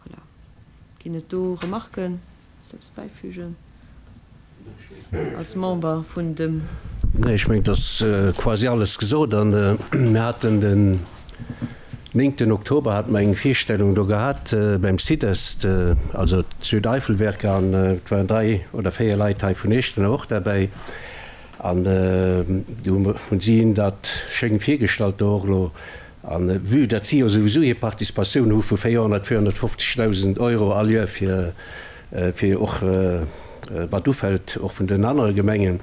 Voilà. Ginn et do Remarken? Wëlls de eppes bäifügen als Member vun dem. Nee, ech mengen, et ass quasi alles gesot. An mir haten den néngten Oktober hate mer eng Virstellung do gehat beim SIDEST, also d'Südeifelwerke, an et waren dräi oder véier Leit hei vun Iechternach och derbäi. An do hunn si hinnen dat schéin virgestallt do och elo. A vue datt si jo souwisou hir Participatioun hu vu 400, 450.000 Euro all Joer fir, fir och wat ufält och vun den anere Gemengen,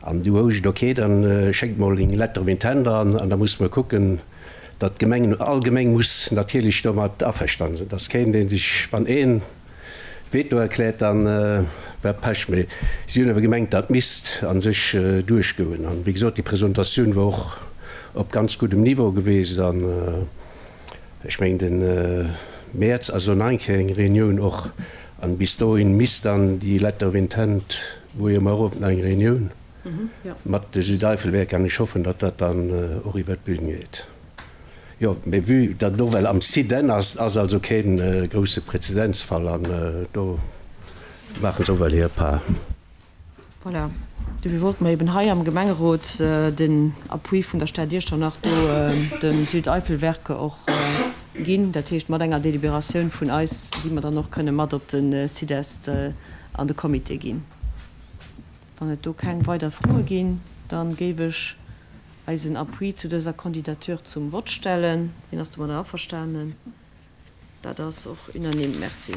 an du housch et, ok, da schéckt mol eng Lettre of intent eran an da musse mer kucken, datt d'Gemengen, all Gemeng muss natierlech domat averstanen sinn, dass keen, dee sech, wann ee Veto erkläert, da war Pech. Mee si hunn awer gemengt, dat misst a sech duerchgoen. An, wéi gesot, déi Presentatioun war och op ganz guddem Niveau geweest. An ech mengen, de Mäerz ass elo nach eng Kéier eng Reunioun och. An bis dohin misst dann déi Letter of Intent, moie mar Owend nach eng Reunioun mat de Südeifelwerke an ech hoffen, datt dat dann och iwwert d'Bün geet. Jo, mee vue datt et och well am Siden ass, ass also kee grousse Prezedenzfall an do maache se och well hir Pas. Voilà, dofir wollte mer eben hei am Gemengerot den Appui vun der Stad Iechternach do dem Südeifelwerke och ginn, dat heescht mat enger Deliberatioun vun eis, déi mer dann och kënne mat op de Sidest an de Comité ginn. Wann et do keng weider Froe ginn, da géif ech eisen Appui zu dëser Candidature zum Vott stellen. Wien ass domadder averstanen? Dat ass och unanime. Merci.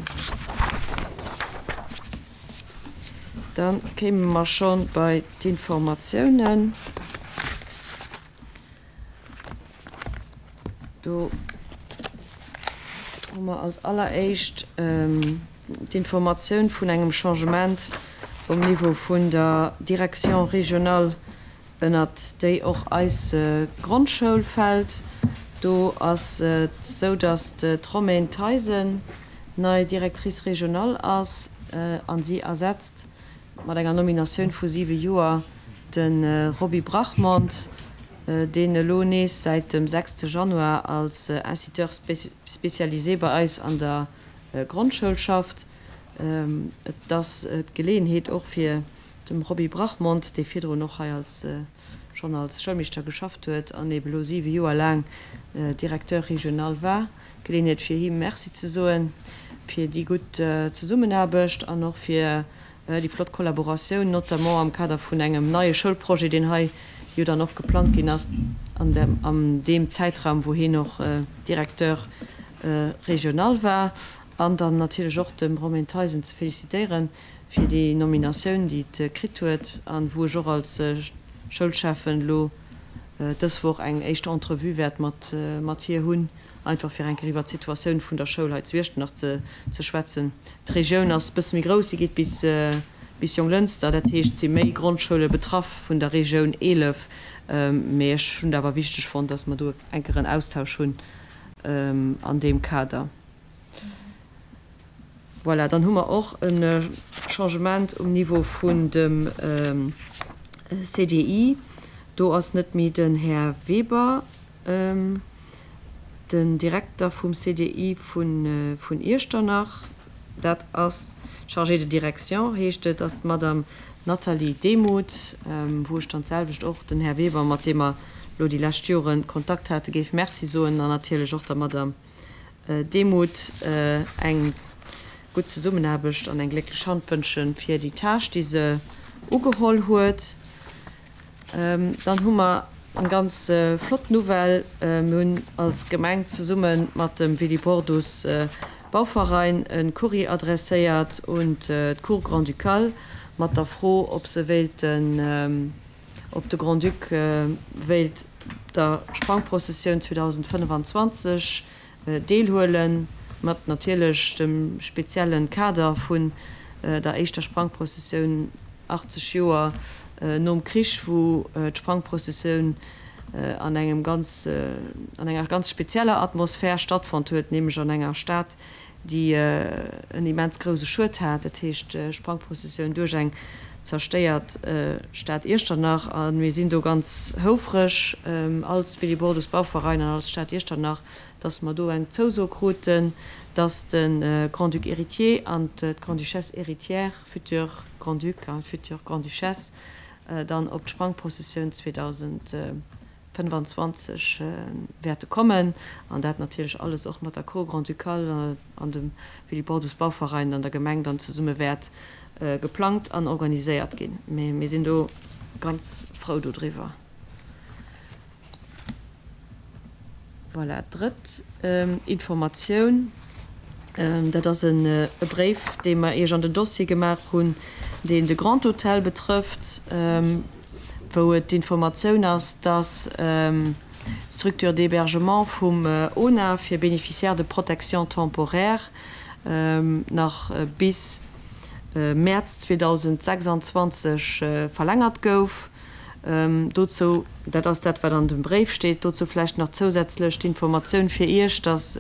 Da kéime mer scho bei d'Informatiounen. Do hu mer als alleréischt d'Informatioun vun engem Changement um Niveau vun der Direction régionale, ënnert déi och eis Grondschoul fält. Do ass et esou, datt d'Romaine Theisen nei Directrice régionale ass a si ersetzt mat enger Nominatioun vu siwe Joer de Roby Brachmond, deen elo nees säit dem sechste Januar als Instituteur spécialisé bei eis an der Grondschoul schafft. Et ass d'Geleeënheet och fir dem Roby Brachmond, dee virdrun och hei als schonn als Schoulmeeschter geschafft huet an ebe elo siwe Joer laang Directeur régional war, d'Geleeënheet fir him Merci ze soen fir déi gutt Zesummenaarbecht an och fir déi flott Kollaboratioun, notamment am Kader vun engem neie Schoulprojet, deen hei jo dann och geplangt ginn ass an an deem Zäitraum, wou hien och Directeur régional war. An dann natierlech och dem Romaine Theisen ze félicitéieren fir déi Nominatioun, déi et kritt huet an wou ech och als Schoulschäffen elo dës Woch eng éischt Entrevue wäert mat hir hunn. Einfach fir eng Kéier iwwert d'Situatioun vun der Schoul hei zu Iechternach ze schwätzen. D'Regioun ass e bësse méi grouss, si geet bis bis Jonglënster, dat heescht, et si méi Grondschoule betraff vun der Regioun 11. Mee ech hunn et awer wichteg fonnt, dass mer do eng Kéier en Austausch hunn an deem Kader. Voilà, dann hu mer och e Changement um Niveau vun dem CDI. Do ass net méi den Här Weber Den Direkter vum CDI vun Iechternach, dat ass d'Chargée de direction, heescht et, ass d'Madame Nathalie Demuth, wou ech dann d'selwecht och den Här Weber, mat deem mer elo déi lescht Jore Kontakt hate, géif Merci soen an natierlech och der Madame Demuth eng gutt Zesummenaarbecht an eng glécklech Hand wënsche fir déi Tâche, déi se ugeholl huet. Dann hu mer eng ganz flott Nouvelle. Mir hunn als Gemeng zesumme mat dem Willibrordus Bauverein e Courrier adresséiert un d'Cour Grand-Ducale mat der Fro, ob se wéilten, ob de Grand-Duc wéilt der Sprangprozessioun 2025 deelhuelen, mat natierlech dem speziellen Kader vun der éischter Sprangprozessioun 80 Joer nom Krich, wou d'Sprangprozessioun an engem ganz, an enger ganz spezieller Atmosphär stattfonnt huet, nämlech an enger Stad, déi en immens grouse Schued hat, dat heescht Sprangprozessioun duerch eng zerstéiert Stad Iechternach. A mir sinn do ganz houfreg als Willibrordus Bauverein an als Stad Iechternach, dass mer do eng Zouso kruten, dass de Grand-Duc héritier an d'Grande-Duchesse héritière, futur Grand-Duc a future Grande-Duchesse, dann op d'Sprangprozessioun 2025 wäerte kommen. An dat natierlech alles och mat der Cour grand-ducale an dem Willibrordus Bauverein an der Gemeng dann zesumme wäert geplangt an organiséiert ginn. Mee mir sinn do ganz frou dodriwwer. Voilà, drëtt Informatioun, dat ass e Bréif, dee mer Iech an den Dossier gemaach hunn, deen de Grand Hôtel betrëfft, wou et d'Informatioun ass, dass d'Structure d'hébergement vum ona fir Bénéficiaires de protection temporaire nach bis Mäerz 2026 verlängert gouf. Dozou, dat ass dat, wat an dem Bréif steet, dozou vläicht nach zousätzlech d'Informatioun fir Iech, dass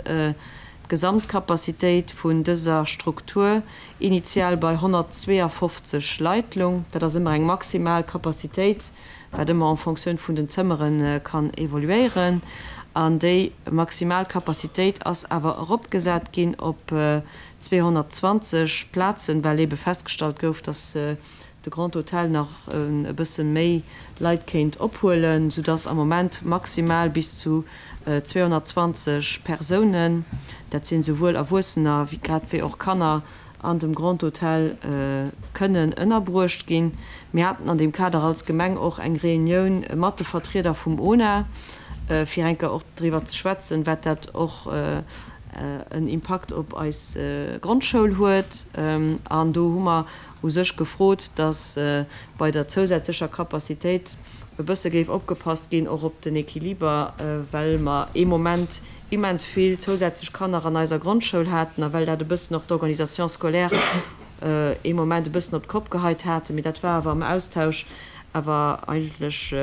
d'Gesamtcapacitéit vun dëser Struktur initial bei 152 Leit lung. Dat ass ëmmer eng maximal Capacitéit, wat ëmmer en Fonctioun vun den Zëmmere kann evoluéieren. An déi maximal Capacitéit ass awer eropgesat ginn op 220 Plazen, well eebe festgestallt gouf, dass de Grand Hôtel nach e bësse méi Leit kéint ophuelen, soudass am Moment maximal bis zu 220 Persounen, dat sinn esouwuel Erwuessener grad wéi och Kanner, an dem Grand Hôtel kënnen ënnerbruecht ginn. Mir haten an deem Kader als Gemeng och eng Reunioun mat de Vertrieder vum ona, fir eng Kéier och driwwer ze schwätzen, wat dat och en Impakt op eis Grondschoul huet. An do hu mer u sech gefrot, dass bei der zousätzlecher Capacitéit e bësse géif opgepasst ginn och op den Equiliber, well mer ee Moment immens vill zousätzlech Kanner an eiser Grondschoul haten a well dat e bëssen och d'Organisation scolaire ee Moment e bëssen op d'Kopp geheit haten. Mee dat war awer am Austausch awer eigentlech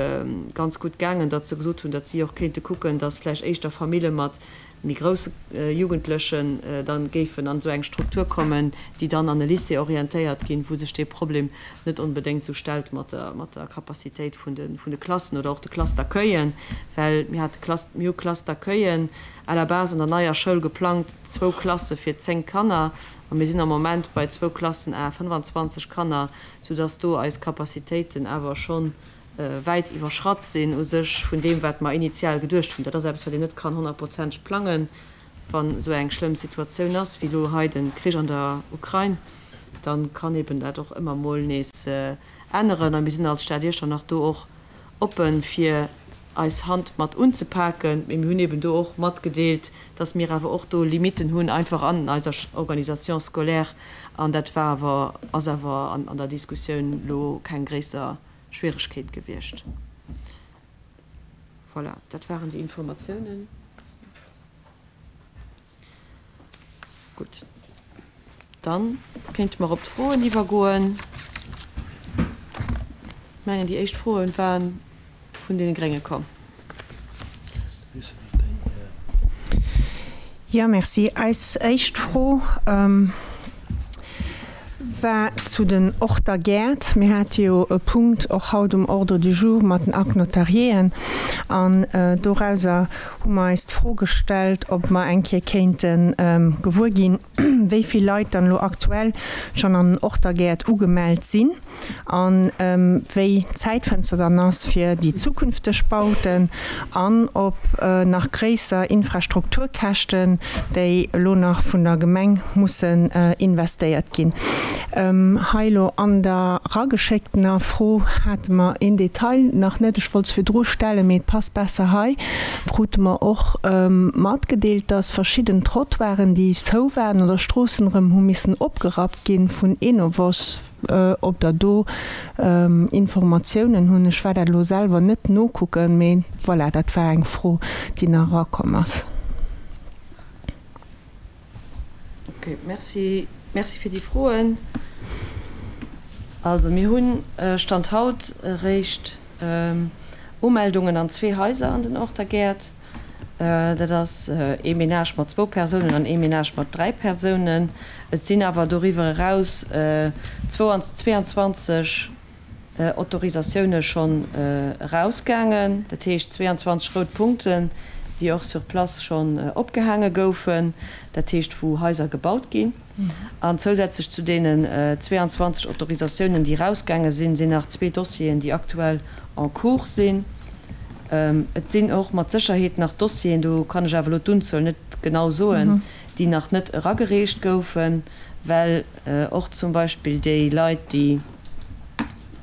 ganz gutt gaangen, datt se gesot hunn, datt si och kéinte kucken, datt vläicht éischter Famille mat méi grousse Jugendlechen dann géifen an esou eng Struktur kommen, déi dann an e Lycée orientéiert ginn, wou sech dee Problem net onbedéngt esou stellt mat der, mat der Capacitéit vun de, vun de Klassen oder och de Classes d'accueillen, well mir hate Classe, mir hu Classes d'accueillen à la base an der neier Schoul geplangt, zwou Klasse fir 10 Kanner, a mir sinn am Moment bei zwou Klassen à 25 Kanner, soudass do eis Capacitéiten awer schonn wäit iwwerschratt sinn u sech vun deem, wat mer initial geduecht hunn. Dat ass eppes, wat een net kann honnertprozenteg plangen. Wann esou eng schlëmm Situatioun ass wéi elo hei de Krich an der Ukrain, da kann eben dat och ëmmer mol nees änneren. A mir sinn als Stad Iechternach do och oppen, fir eis Hand mat unzepaken. Mee mir hunn eben do och matgedeelt, dass mir awer och do Limitten hunn, einfach an eiser Organisation scolaire. An dat war awer, ass awer an der Diskussioun elo keng gréisser Schwieregkeet gewiescht. Voilà, dat waren déi Informatiounen. Gutt, dann kéinte mer op d'Froen iwwergoen. Ech mengen, déi éischt Froen waren vun deene Grénge komm. Jo, merci. Eis éischt Fro war zu den Orter Gäert. Mir hate jo e Punkt och haut um Ordre du jour mat den Actes notariéen an dorauser hu mer eis d'Fro gestallt, ob mer eng Kéier kéinte gewuer ginn, wéi vill Leit dann elo aktuell schonn an den Orter Gäert ugemellt sinn. An wéi d'Zäitfënster dann ass fir déi zukünfteg Bauten an ob nach gréisser Infrastrukturkäschten, déi elo nach vun der Gemeng mussen investéiert ginn. Hei elo an der erageschécktener Fro hate mer een Detail nach net, ech wollt es virdru stellen, mee et passt besser hei, krute mer och matgedeelt, dass verschidden Trottoiren, déi zou waren, oder Stroossen erëm hu missen opgerappt ginn vun Enovos. Ob der do Informatiounen hunn. Ech war dat elo selwer net nokucken, mee voilà, dat war eng Fro, déi nach erakomm ass. Okay, merci. Merci fir déi Froen. Also mir hunn Stand haut eréischt Umeldungen an zwee Haiser an den Orter Gäert. Dat ass ee Menage mat zwou Persounen an ee Menage mat dräi Persounen. Et sinn awer doriwwer eraus 22 Autorisatioune schonn erausgaangen, dat heescht 22 rout Punkten, déi och sur place schonn opgehaange goufen, dat heescht wou Haiser gebaut ginn. An zousätzlech zu deenen 22 Autorisatiounen, déi erausgaange sinn, sinn nach zwee Dossieren, déi aktuell en cours sinn. Et sinn och mat Sécherheet nach Dossieren, do kann ech awer elo d'Unzuel net genau soen, déi nach net eragereecht goufen, well och zum Beispill déi Leit, déi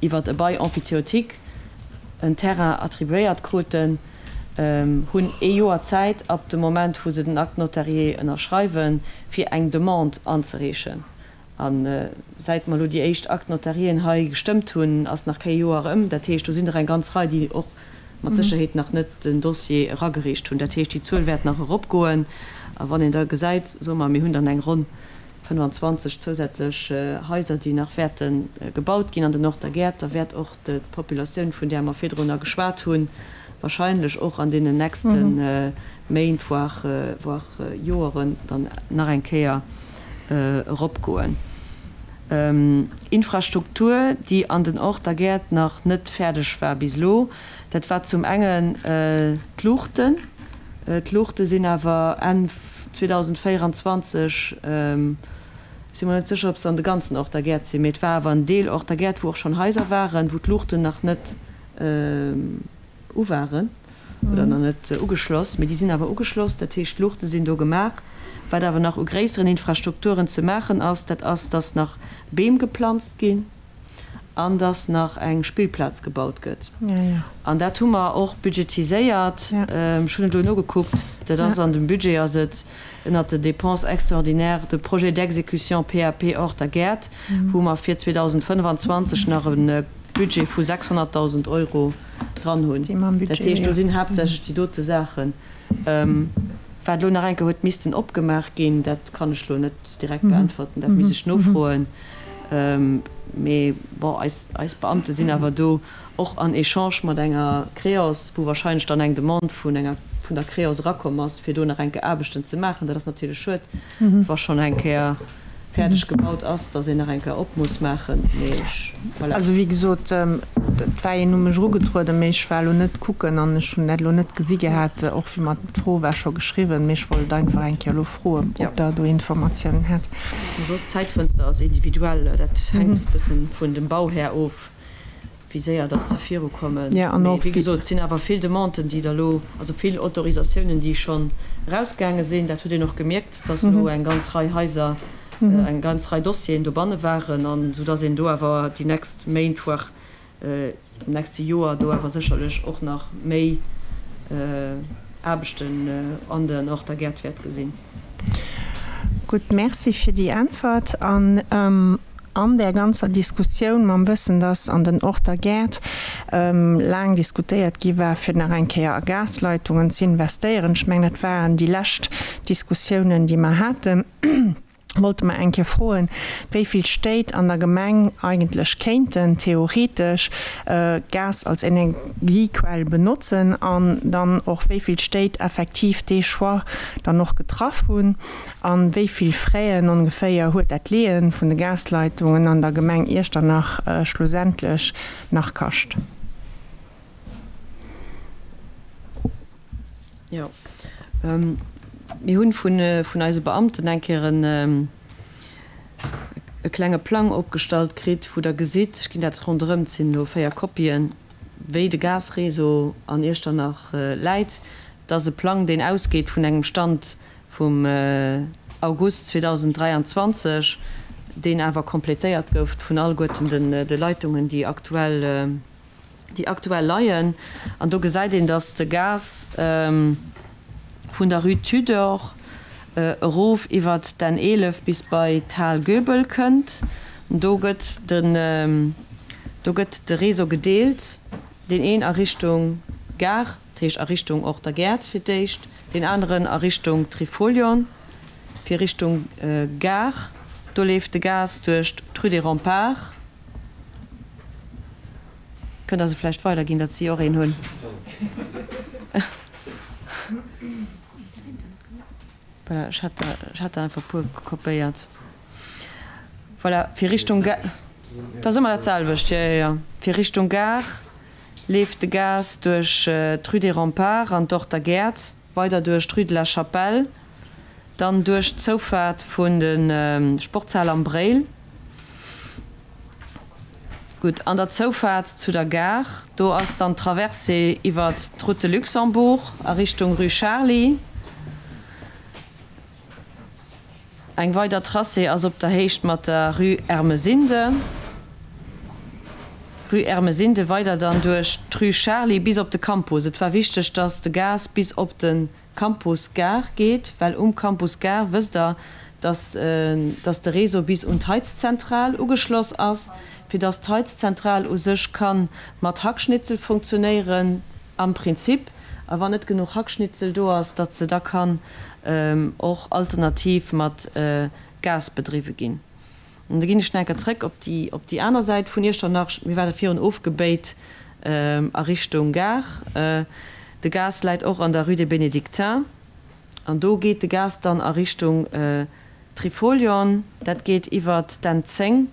iwwer e Bail emphytéotique en Terrain attribuéiert kruten, hunn ee Joer Zäit ab dem Moment, wou se den Acte notarié ënnerschreiwen, fir eng Demande anzereechen. A säit mer elo déi éischt Actes notariéen hei gestëmmt hunn, ass nach kee Joer ëm. Dat heescht, do sinn der eng ganz Rei, déi och mat Sécherheet nach net den Dossier eragereecht hunn. Dat heescht, déi Zuel wäert nach eropgoen. A wann een da gesäit, soe mer, mir hunn dann eng ronn 25 zousätzlech Haiser, déi nach wäerte gebaut ginn an den Orter Gäert, da wäert och d'Populatioun, vun där mer virdrunner geschwat hunn, wahrscheinlech och an deenen nächste Méint, voire Joeren dann nach eng Kéier eropgoen. Infrastruktur, déi an den Orter Gäert nach net fäerdeg war bis elo, dat war zum engen d'Luuchten. D'Luuchte sinn awer Enn 2024, ech si mer net sécher, ob se an de ganzen Orter Gäert sinn, mee et war awer en Deel Orter Gäert, wou och schonn Haiser waren, wou d'Luuchten nach net u waren oder nach net ugeschloss. Mee déi sinn awer ugeschloss, dat heescht, d'Luuchte sinn do gemaach. Wat awer nach u gréisseren Infrastrukturen ze maachen ass, dat ass, dass nach Beem geplanzt ginn an dass nach eng Spillplaz gebaut gëtt. An dat hu mer och budgetiséiert. Ech hunn et elo nogekuckt, dat ass an dem Budget ass et ënnert den Dépenses extraordinaires de projet d'exécution PAP Hors a Gäert, wou mer fir 2025 nach e Budget vu 600.000 Euro dran hunn. Dat heescht, do sinn haaptsächlech déi dote Saachen. Wat elo nach eng Kéier huet missten opgemaach ginn, dat kann ech elo net direkt beäntwerten, dat misst ech nofroen. Mee bon, eis, eis Beamte sinn awer do och an Echange mat enger Creos, wou wahrscheinlech dann eng Demande vun enger, vun der Creos erakomm ass, fir do nach eng Kéier Aarbechten ze maachen. Dat ass natierlech schued, wa schonn eng Kéier fäerdeg gebaut ass, dass een nach eng Kéier op muss maachen. Mee ech, voilà. Also wéi gesot, et war een u mech erugetrueden, mee ech war elo net kucken an ech hunn dat elo net gesi gehat, och wéi mer d'Fro war scho geschriwwen, mee ech wollt einfach eng Kéier elo froen, ob Der do Informatiounen hätt. Soss, d'Zäitfënster ass individuell, dat hänkt e bëssen vun dem Bauhär of, wéi séier datt se virukommen. Mee wéi gesot, et sinn awer vill Demanden, déi da lo, also vill Autorisatiounen, déi schonn erausgaange sinn. Dat huet een och gemierkt, datt elo eng ganz Rei Haiser, eng ganz Rei Dossieren dobanne waren, an soudatt een do awer déi nächst Méint, voire am nächste Joer do awer sécherlech och nach méi Aarbechten an den Horter Gäert wäert gesinn. Gutt, Merci fir déi Äntwert. An an där ganzer Diskussioun, mam Wëssen, dass an den Horter Gäert laang diskutéiert gi war, fir nach eng Kéier a Gasleitungen ze investéieren, ech mengen, dat waren déi lescht Diskussiounen, déi mer haten, wollte mer eng Kéier froen, wéi vill Stéit an der Gemeng eigentlech kéinten theoretesch Gas als Energiequell benotzen an dann och wéi vill Stéit effektiv dee Choix dann och getraff hunn a wéi vill Fräen ongeféier huet dat Leeë vun de Gasleitungen an der Gemeng Iechternach schlussendlech nach kascht. Jo, mir hunn vun eise Beamten eng Kéier e klenge Plang opgestallt kritt, wou Der gesitt, ech ginn dat ronderëm, et sinn elo 4 Kopien, wéi de Gasréseau an Iechternach läit. Et ass e Plang, deen ausgeet vun engem Stand vum August 2023, deen awer completéiert gouf vun alleguerten de Leitungen, déi aktuell déi aktuell leien. An do gesäit een, dass de Gas vun der Rue Tudor erof iwwert d'N 11 bis bei d'Hal Goebel kënnt. Do gëtt den, do gëtt de Réseau gedeelt, deen een a Richtung Gare, dat heescht a Richtung och der Gäert fir d'éischt, deen aneren a Richtung Trifolion fir Richtung Gare. Do leeft de Gas duerch d'Rue des Remparts. Kënnt der se vläicht weiderginn, datt si och een hunn? Voilà, ech hat der, ech hat der einfach e puer kopéiert. Voilà, fir Richtung Ga-, dat ass ëmmer dat selwecht, jo, jo, jo. Fir Richtung Gare leeft de Gas duerch d'Rue des Remparts an d'Horter Gäert, weider duerch d'Rue de la Chapelle, dann duerch d'Zoufaart vun de Sportshal am Bréil. Gutt, an der Zoufaart zu der Gare, do ass dann d'Traversée iwwert d'Route de Luxembourg a Richtung Rue Charly. Eng weider Tracée ass op der Héicht mat der Rue Ermesinde. Rue Ermesinde weider dann duerch d'Rue Charly bis op de Campus. Et war wichteg, dass de Gas bis op de Campus Gare geet, well um Campus Gare wësst Der, dass dass de Réseau bis un d'Heizzentral ugeschloss ass, fir dass d'Heizzentral u sech ka mat Hackschnitzel funktionéieren am Prinzip, a wann net genuch Hackschnitzel do ass, datt se da kann och alternativ mat Gas bedriwwe ginn. An da ginn ech nach eng Kéier zrëck op déi, op déi aner Säit vun Iechternach. Mir ware virun ofgebéit a Richtung Gare. De Gas läit och an der Rue des Bénédictins. An do geet de Gas dann a Richtung Trifolion. Dat geet iwwert d'N 10,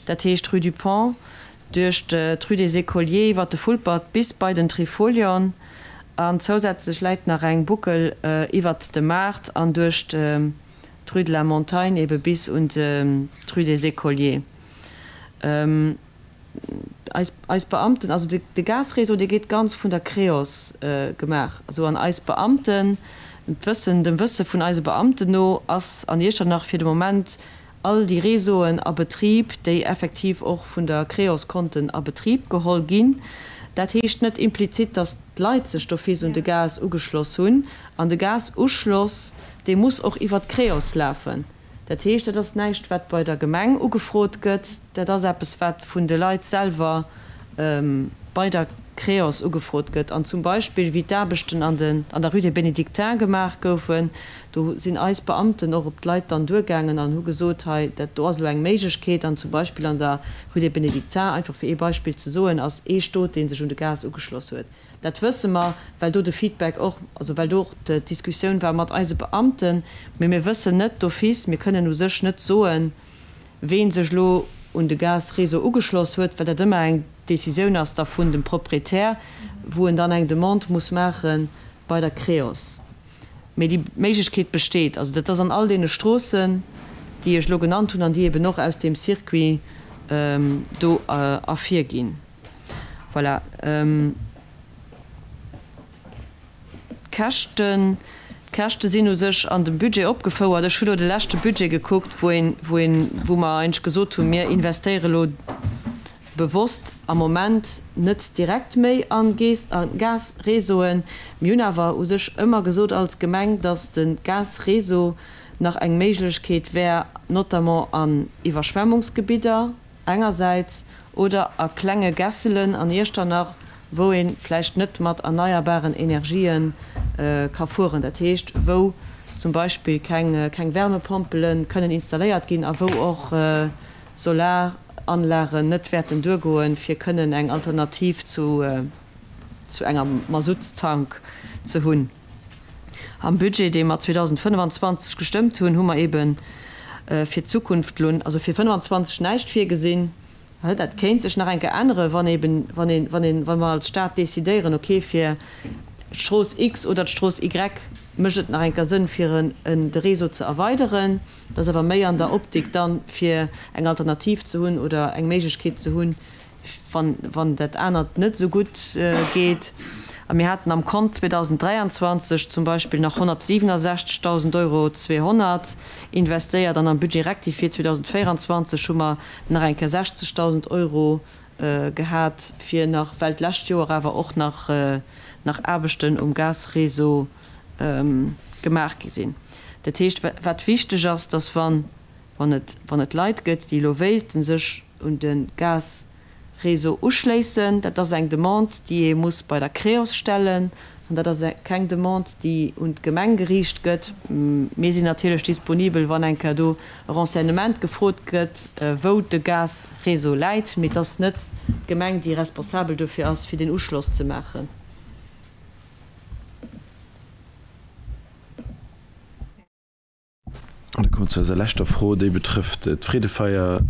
dat heescht Rue du Pont, duerch d'Rue des Écoliers, iwwert de Vulpert bis bei den Trifolion. An zousätzlech läit nach eng Boucle iwwert de Maart an duerch d'Rue de la Montagne ebe bis un d'Rue des Écoliers. Eis, eis Beamten, also de, de Gasréseau, dee gétt ganz vun der Creos gemaach, also an eis Beamten. D'Wëssen, dem Wësse vun eise Beamten no, ass an Iechternach fir de Moment all déi Réseauen a Betrib, déi effektiv och vun der Creos konnten a Betrib geholl ginn. Dat heescht net implizit, datt d'Leit sech d'office un de Gas ugeschloss hunn. An de Gasuschloss, dee muss och iwwert d'Creos lafen. Dat heescht, dat ass näischt, wat bei der Gemeng ugefrot gëtt, dat ass eppes, wat vun de Leit selwer bei der Creos ugefrot gëtt. An zum Beispill, wéi d'Aarbechten an der Rue des Bénédictins gemaach goufen, do sinn eis Beamten och op d'Leit dann duergaangen an hu gesot, hei, dat do ass elo eng Méiglechkeet. An zum Beispill an der Rue des Bénédictins, einfach fir ee Beispill ze soen, ass ee Stot, dee sech un de Gas ugeschloss huet. Dat wësse mer, well do de Feedback och, also well do och d'Diskussioun war mat eise Beamten. Mee mir wëssen net d'office, mir kënnen u sech net soen, ween sech elo un de Gasréseau ugeschloss huet, well dat ëmmer eng Décisioun ass da vun dem Proprietär, wou en dann eng Demande muss maache bei der Creos. Mee déi Méiglechkeet besteet. Also dat ass an all deene Stroossen, déi ech elo genannt hunn an déi eben och aus deem Circuit do ervirginn. Voilà. D'Käschten, d'Käschte sinn u sech an dem Budget opgefouert. Ech hu lo de leschte Budget gekuckt, wou een, wou een, wou mer eigentlech gesot hunn, mir investéiere lo bewosst am Moment net direkt méi a Gasréseauen. Mir hunn awer u sech ëmmer gesot als Gemeng, datt de Gasréseau nach eng Méiglechkeet wär, notamment an Iwwerschwemmungsgebidder, engersäits, oder a klenge Gässelen an Iechternach, wou ee vläicht net mat erneierbaren Energië ka fueren, dat heescht, wou zum Beispill keng Wärmepompele kënnen installéiert ginn a wou och Solaranlagen net wäerten duergoen, fir kënnen eng Alternativ zu enger Masuttstank ze hunn. Am Budget, dee mer 2025 gestëmmt hunn, hu mer eebe fir d'Zukunft elo, also fir 25 näischt virgesinn. Dat kéint sech nach eng Kéier änneren, wann eeben, wann een, wann een, wa mer als Stad decidéieren, okay, fir d'Strooss X oder d'Strooss Y mécht et nach eng Kéier Sënn, fir en, de Réseau ze erweideren. Dat ass awer méi an der Optik dann, fir eng Alternativ ze hunn oder eng Méiglechkeet ze hunn, wann dat anert net esou gutt geet. A mir haten am Kont 2023 zum Beispill nach 167.000 Euro 200 investéiert an am Budget rectifié 2024 hu mer nach eng Kéier 60.000 Euro gehat, fir nach, well d'lescht Joer awer och nach nach Aarbechten um Gasréseau gemaach gi sinn. Dat heescht, wat wichteg ass, dass wann, wann et, wann et Leit gëtt, déi elo wéilten sech un de Gasréseau uschléissen. Dat ass eng Demande, déi ee muss bei der Creos stellen, an dat ass keng Demande, déi un d'Gemeng geriicht gëtt. Mir sinn natierlech disponibel, wann eng Kéier do e Renseignement gefrot gëtt, wou de Gasréseau läit, mee et ass net d'Gemeng, déi responsabel dofir ass, fir deen Uschloss ze maachen. An da komme mer zu eiser leschter Fro, déi betrëfft d'Freedefeier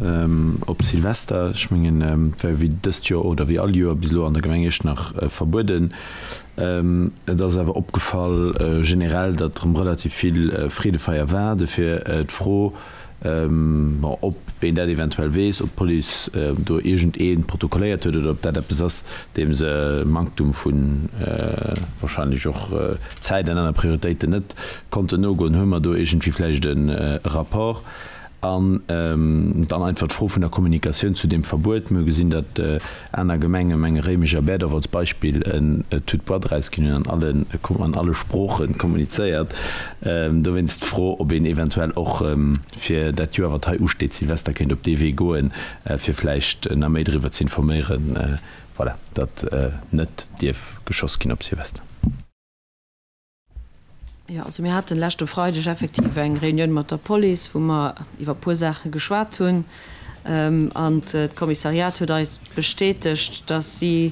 op Silvester. Ech mengen, et war jo wéi dëst Joer oder wéi all Joer bis elo an der Gemeng Iechternach verbueden. Et ass awer opgefall generell, datt erëm relativ vill Freedefeier war. Dofir d'Fro, Bon, ob een dat eventuell weess, ob d'Police do iergendee protokolléiert huet oder ob dat eppes ass, deem se Manktum vu wahrscheinlech och Zäit an aner Prioritéiten net konnten nogoen. Hu mer do iergendwéi vläicht e Rapport? An dann einfach d'Fro vun der Kommunikatioun zu deem Verbuet. Mir hu gesinn, datt aner Gemengen, menge Réimech a Berdorf als Beispill, en Tout boîte erausginn hunn an alle an alle Sprooche kommunizéiert. Dowéinst d'Fro, ob een eventuell och fir dat Joer, wat hei usteet, Silvester, kéint op dee Wee goen, fir vläicht nach méi driwwer ze informéieren, voilà, datt net dierf geschoss ginn op Silvester. Jo, also mir haten leschte Freideg effektiv eng Reunioun mat der Police, wou mer iwwer e puer Saache geschwat hunn. An d'Kommissariat huet eis bestätegt, dass si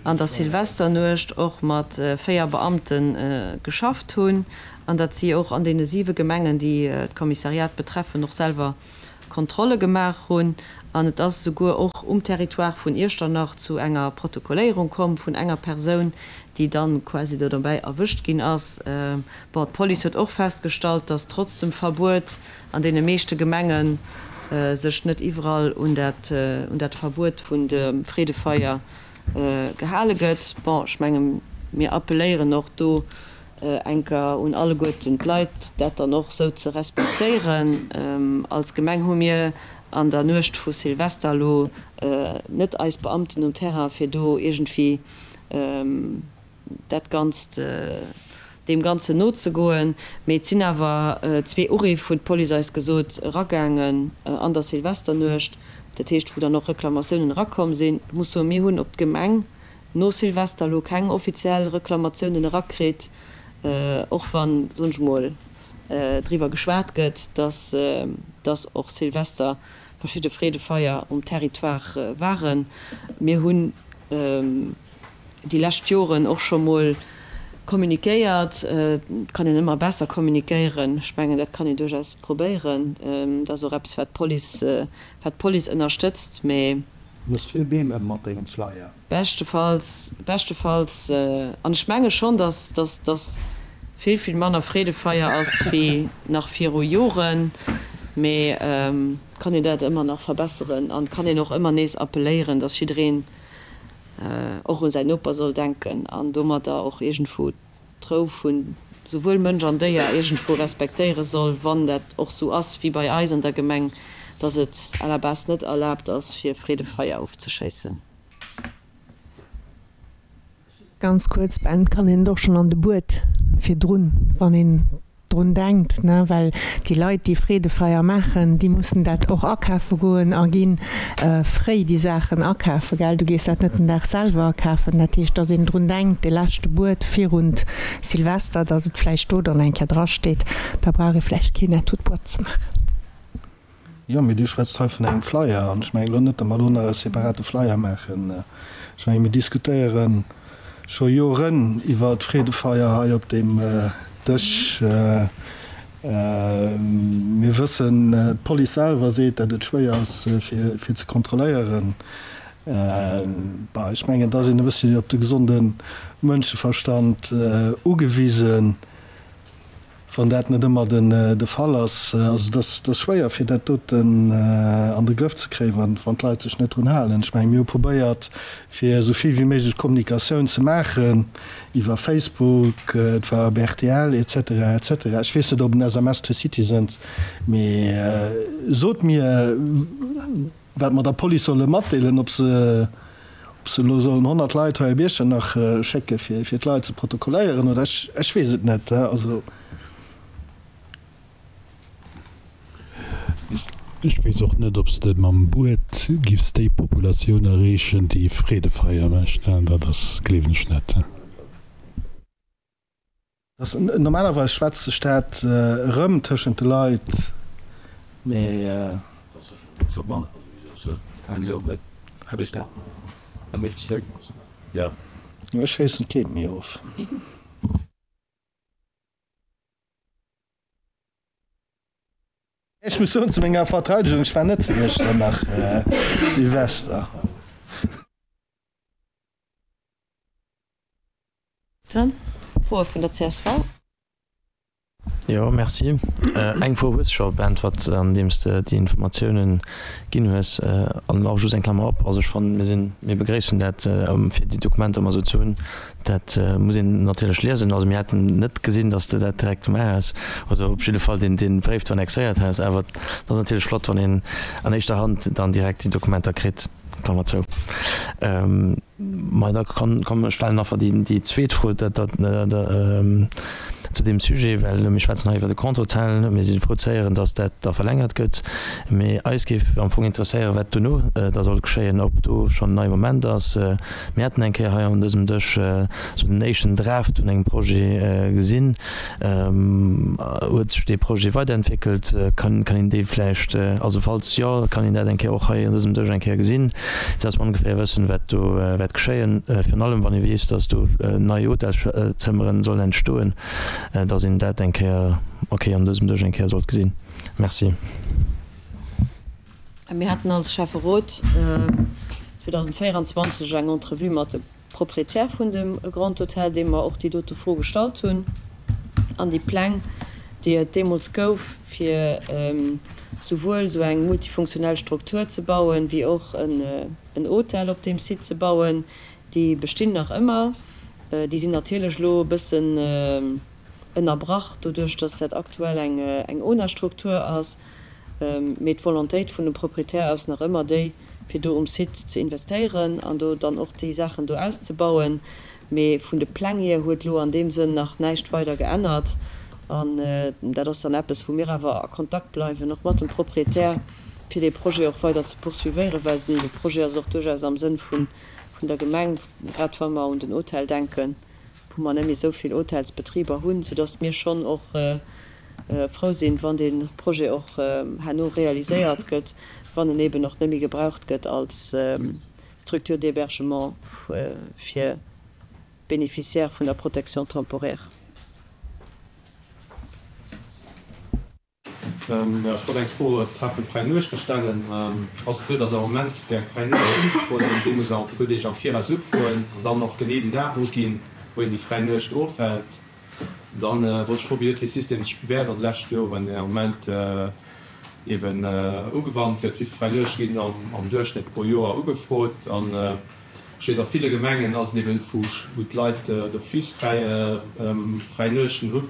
an der Silvesternuecht och mat 4 Beamte geschafft hunn an datt si och an deene siwe Gemengen, déi d'Kommissariat betreffen, och selwer Kontrolle gemaach hunn. An et ass esouguer och um Territoire vun Iechternach zu enger Protokolléierung komm vun enger Persoun, déi dann quasi do dobäi erwëscht ginn ass. Bon, d'Police huet och festgestallt, dass trotz dem Verbuet an deene meeschte Gemenge sech net iwwerall un dat un dat Verbuet vun dem Freedefeier gehale gëtt. Bon, ech menge mir appelléieren och do. Enker un alleguerten d'Leit, dat dann och esou ze respektéieren. Als Gemeng hu mir an der Nuecht vu Silvester elo net eis Beamten um Terrain, fir do iergendwéi dat Ganzt, deem Ganzen nozegoen. Mee et sinn awer zwee Uriff, huet d'Police eis gesot, eragaangen an der Silvesternuecht, dat heescht wou dann och Reklamatiounen erakomm sinn. Ech muss soen, mir hunn op d'Gemeng no Silvester elo keng offiziell Reklamatiounen erakritt, och wann, soen ech mol, driwwer geschwat gëtt, dass dass och Silvester verschidde Freedefeier um Territoire waren. Mir hunn déi lescht Joren och scho mol kommunikéiert. Et kann een ëmmer besser kommunikéieren. Ech mengen, dat kann een duerchaus probéieren. Dat ass och eppes, wat d'Police, wat d'Police ënnerstëtzt. Mee. Du hues vill Beem ëm mat dengem Flyer. Beschtefalls, beschtefalls, an ech menge schonn, dass, dass, dass vill, vill manner Freedefeier ass wéi nach viru Joren, mee kann een dat ëmmer nach verbesseren an kann een och ëmmer nees appelléieren, dass jiddereen och u säin Noper soll denken an domadder och iergendwou d'Rou vu souwuel Mënsch an Déier iergendwou respektéiere soll, wann dat och sou ass wéi bei eis an der Gemeng, dass et à la base net erlaabt ass, fir Freedefeier ofzeschéissen. Just ganz kuerz, Ben, kann een et och schonn an de Buet virdrun, wann een drun denkt, ne, well déi Leit, déi Freedefeier maachen, déi mussen dat och akafe goen a gi fréi déi Saachen akafen, gell. Du gees dat net den Dag selwer akafen. Dat heescht, dass een drun denkt, dee leschte Buet virun Silvester, dass et vläicht do dann eng Kéier drasteet. Da brauch ee vläicht keen Atout boîte ze maachen. Jo, mee Dir schwätzt hei vun engem Flyer an ech mengen elo net, datt mer elo nach e separate Flyer maachen. Ech menge mir diskutéiere scho Joren iwwer d'Freedefeier hei op deem Dësch. Mir wëssen, d'Police selwer seet, datt et schwéier ass fir ze kontrolléieren. Bon, ech mengen, da ass een e bëssi op de gesonde Mënscheverstand ugewisen. Wann dat net ëmmer de Fall ass, also et ass schwéier fir dat doten an de Grëff ze kréien, wann d'Leit sech net drun halen. Ech mengen, mir hu probéiert fir esou vill wéi méiglech Kommunikatioun ze maachen iwwer Facebook, et war op rtl et cetera et cetera. Ech weess net ob en SMS to citizens, mee sot mir, Wat mer der Police solle matdeelen, ob se ob se elo sollen 100 Leit hei op Iechternach schécke fir fir d'Leit ze protokolléieren oder ech ech weess et net. Also. Ech weess och net, ob s de mam Buet giffs déi Populatioun erreechen, déi Freedefeier mécht. Dat ass, gleewen ech net. Normalerweis schwätzt sech dat erëm tëschent de Leit, mee. Ech schéissen d'Keent méi of. Ech muss soen, zu menger Verteidegung, ech war net zu Iechternach Silvester. Dann Froe vun der csv. Jo, merci. Eng Fro hues de scho beäntwert, andeems de déi Informatiounen ginn hues. An och just eng Klammer op, also ech fannen, mir sinn, mir begréissen dat, fir déi Dokumenter ëmmer esou ze hunn. Dat muss een natierlech liesen. Also mir hätten net gesinn, datt s de dat direkt gemaach häss, also op jidde Fall deen, deen Bréif do annexéiert häss. Awer et ass natierlech flott, wann een an éischter Hand dann direkt déi Dokumenter kritt. Klammer zou. Mä da komm, ech stellen einfach déi zweet Fro zu deem Sujet, well mir schwätzen hei iwwer de Grand Hotel. Mir si frou ze héieren, datt dat da verlängert gëtt. Mee eis géif am Fong interesséieren, wat dono da soll geschéien, ob do schonn en neie Moment ass. Mir haten eng Kéier hei an dësem Dësch esou den éischten Draft vun engem Projet gesinn. Huet sech dee Projet weiderentwéckelt? Kann een dee vläicht, also falls jo, kann een dat eng Kéier och hei an dësem Dësch eng Kéier gesinn, fir dass mer ongeféier wëssen, wat do wäert geschéien? Virun allem wann ee weess, dass do nei Hotelszëmmeren sollen entstoen, dass een dat eng Kéier, okay, an dësem Dësch eng Kéier sollt gesinn. Merci. Mir haten als Schäfferot 2024 eng Entrevue mat de Proprietär vun dem Grand Hotel, deem mer och déi dote Fro gestallt hunn, an déi Pläng, déi et deemools gouf, fir souwuel esou eng multifunktionell Struktur ze bauen, wéi och en Hotel op deem Site ze bauen, déi bestinn nach ëmmer. Déi sinn natierlech elo e bëssen. Ënnerbrach doduerch, dass dat aktuell eng ONA-Struktur ass. Mee d'Volontéit vun dem Proprietär ass nach ëmmer déi, fir do um Site ze investéieren an do dann och déi Saachen do auszebauen. Mee vun de Pläng hier huet elo an deem Sënn nach näischt weider geännert. An dat ass dann eppes, wou mir awer a Kontakt bleiwen, och mat dem Proprietär, fir dee Projet och weider ze poursuivéieren, well de Projet ass och duerchaus am Sënn vun der Gemeng, grad wa mer un den Hotel denken. wou mer net méi esou vill Hotelsbetriber hunn, soudass mir schonn och frou sinn, wann dee Projet och herno realiséiert gëtt, wann en eben och net méi gebraucht gëtt als Structure d'hébergement fir d'Bénéficiaires vun der Protection temporaire. Ech wollt eng Fro betreffend fräi Nuechte stellen. Ass et esou, datt am Moment fir eng fräi Nuecht unzefroen, een déi muss e puer Deeg am Viraus ufroen an dann och genee den Dag uginn, wou een déi fräi Nuecht ofhält? Dann wollt ech froen, wéi huet dee System sech bewäert an de leschte Joren, deen am Moment eben ugewannt gëtt? Wéi vill fräi Nuechte ginn am Duerchschnëtt pro Joer ugefrot? Ech weess a ville Gemengen ass et eben wou wou d'Leit d'office fräi fräi Nuechten hu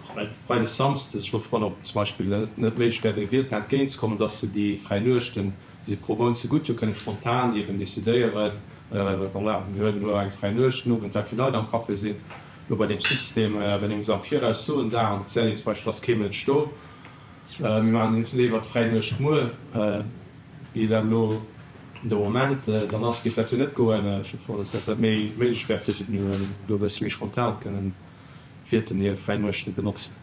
Freides Samsdes. Ech wollt froen ob zum Beispill et net méiglech wär de Wierten entgéint ze kommen, dass se déi fräi Nuechten déi se pro Mount zegutt hu kënne spontan eben decidéieren, voilà mir huelen elo eng fräi Nuecht den Owend well vill Leit am Café sinn. Elo bei deem System wenn ee muss am Viraus soen Dag an et gesäit een zum Beispill ass kee Mënsch do, Mir maachen léiwer d'fräi Nuecht muer, wéi dat elo de Moment dann ass, géif dat jo net goen. Ech hu fonnt, dass dat méi méiglech wär, fir se do e bësse méi spontan kënnen d'Wierten hir fräi Nuechten benotzen.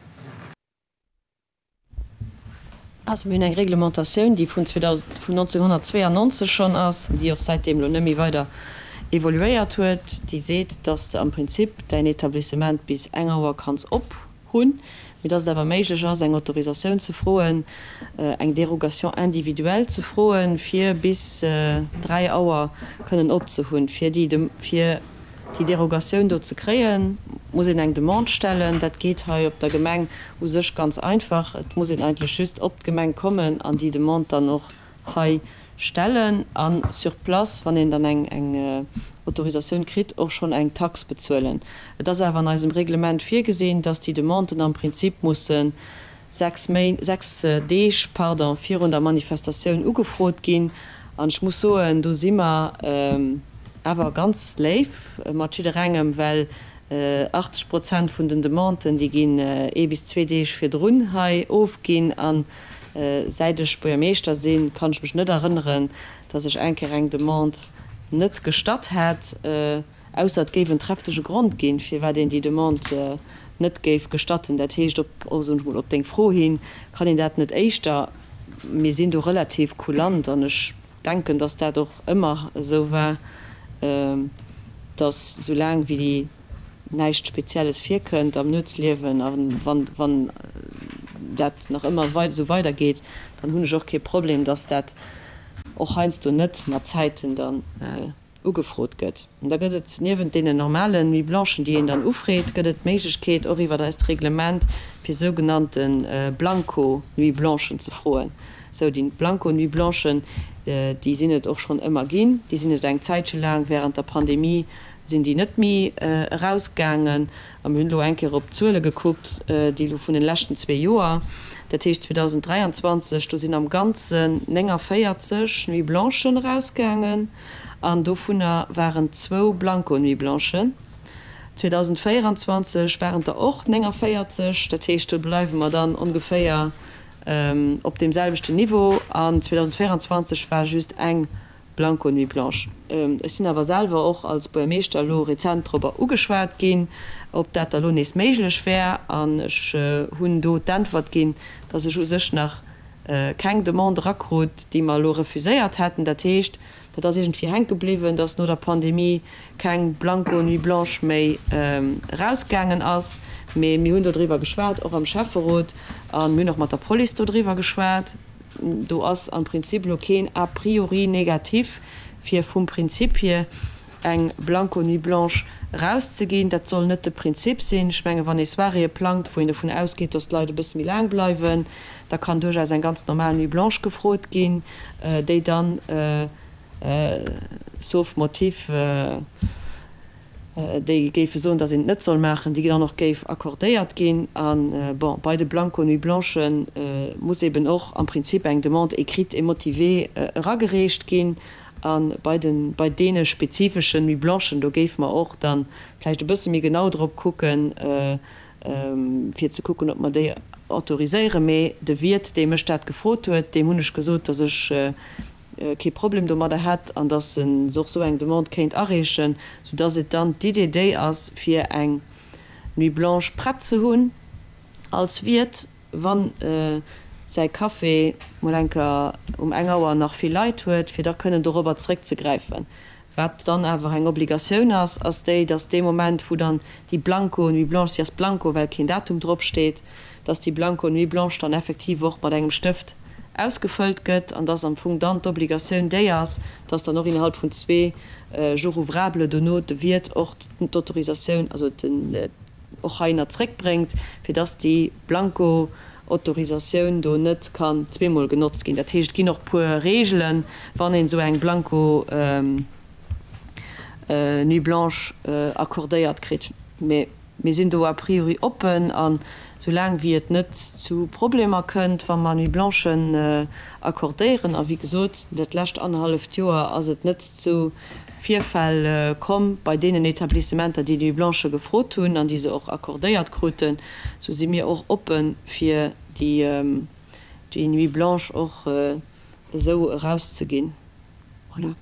Also mir hunn eng Reglementatioun, déi vun 1992 schonn ass, déi och säitdeem elo net méi weider evoluéiert huet, déi seet, dass de am Prinzip däin Etablissement bis eng Auer kanns op hunn, mee dass et awer méiglech ass, eng Autorisatioun ze froen, eng Dérogation individuelle ze froen, fir bis 3 Auer kënnen opzehunn. Fir déi, fir déi Dérogatioun do ze kréien, muss een eng Demande stellen. Dat geet hei op der Gemeng u sech ganz einfach. Et muss een eigentlech just op d'Gemeng kommen an déi Demande dann och hei stellen an sur place, wann een dann eng Autorisatioun kritt, och schonn eng Tax bezuelen. Et ass awer an eisem Reglement virgesinn, dass déi Demanden am Prinzip musse 6 Méint, 6 Deeg, pardon, virun der Manifestatioun ugefrot ginn. An ech muss soen, do si mer awer ganz léif mat jidderengem, well 80 Prozent vun den Demanden, déi ginn ee bis zwee Deeg virdrun hei ofginn. An Säit ech Buergermeeschter sinn, kann ech mech net erënneren, dass ech eng Kéier eng Demande net gestatt hätt, ausser et géif en trefftige Grond ginn, firwat een déi Demande net géif gestatten. Dat heescht, op, soen ech mol, op deng Fro hin, kann een dat net éischter. Mir sinn do relativ kulant an ech denken, dass dat och ëmmer esou war, dass soulaang wéi déi näischt Spezielles virkënnt am Nuetsliewen a wann, wann dat nach ëmmer esou weidergeet, dann hunn ech och kee Problem, dass dat och heiansdo net mat Zäiten dann ugefrot gëtt. An da gëtt et niewent deenen normalen Nuits blanchen, déi een dann ufreet, gëtt et d'Méiglechkeet och iwwert eist Reglement fir sougenannte Blanco Nuits blanchen ze froen. Sou, déi Blanco Nuits blanchen, déi sinn et och schonn ëmmer ginn, déi sinn et eng Zäitche laang während der Pandemie sinn déi net méi erausgaangen. A mir hunn elo eng Kéier op d'Zuele gekuckt, déi elo vun den leschten zwee Joer, dat heescht 2023, do sinn am Ganzen 49 Nuits blanchen erausgaangen an dovunner waren zwou Blanco-Nuits blanchen. 2024 waren et der och 49, dat heescht do bleiwe mer dann ongeféier op deem selwechten Niveau. An 2024 war just eng Blanco Nuit Blanche. Ech sinn awer selwer och als Buergermeeschter elo rezent dorobber ugeschwat ginn, ob dat da lo nees méiglech wär. An ech hunn do d'Äntwert ginn, dass ech u sech nach keng Demande erakrut, déi mer elo refuséiert hätten. Dat heescht, dat ass iergendwéi hänke bliwwen, dass no der Pandemie keng Blanco Nuit Blanche méi erausgaangen ass. Mee mir hunn dodriwwer geschwat, och am Schäfferot, a mir hunn och mat der Police dodriwwer geschwat. Do ass am Prinzip elo keen a priori négatif, fir vum Prinzip hier eng blanco Nuit blanche erauszeginn. Dat soll net de Prinzip sinn. Ech menge wann ee Soiréeë plangt, wou een dovun ausgeet, datt d'Leit e bësse méi laang bleiwen, da kann duerchaus eng ganz normal Nuit blanche gefrot ginn, déi dann, sauf motif. déi géife soen, datt een et net soll maachen, déi dann och géif accordéiert ginn. A bon, bei de Blanco-Nuits blanchen muss eben och am Prinzip eng Demande écrite et motivée eragereecht ginn. A bei de, bei deene spezifeschen Nuits blanchen, do géife mer och da vläicht e bësse méi genau drop kucken, fir ze kucken, ob mer déi autoriséieren. Mee de Wiert, dee mech dat gefrot huet, deem hunn ech gesot, datt ech kee Problem domadder hätt an datt en och esou eng Demande kéint areechen, soudatt et dann d'Idee déi ass, fir eng Nuit blanche prett ze hunn als Wiert, wann säi Café mol eng Kéier um eng Auer nach vill Leit huet, fir da kënnen dorobber zréckzegräifen. Wat dann awer eng Obligatioun ass, ass déi, dass dee Moment, wou dann déi blanco Nuit blanche, si ass blanco, well keen Datum drop steet, dass déi blanco Nuit blanche dann effektiv och mat engem Stëft ausgefëllt gëtt an dass am Fong dann d'Obligatioun déi ass, dass dann och innerhalb vun zwee Jours ouvrables dono de Wiert och d'Autorisatioun, also den och heihinner zréckbréngt, fir dass déi blanco Autorisatioun do net kann zweemol genotzt ginn. Dat heescht, et ginn och puer Reegelen, wann een esou eng blanco Nuit blanche accordéiert kritt. Mee mir sinn do a priori oppen a soulaang wéi et net zu Problemer kënnt, wa mer Nuit blanchen accordéieren, a wéi gesot, dat lescht annerhalleft Joer ass et net zu Virfäll komm bei deenen Etablissementer, déi Nuit blanche gefrot hunn an déi se och accordéiert kruten, sou si mir och oppe fir déi Nuit blanche och esou erauszeginn. Voilà.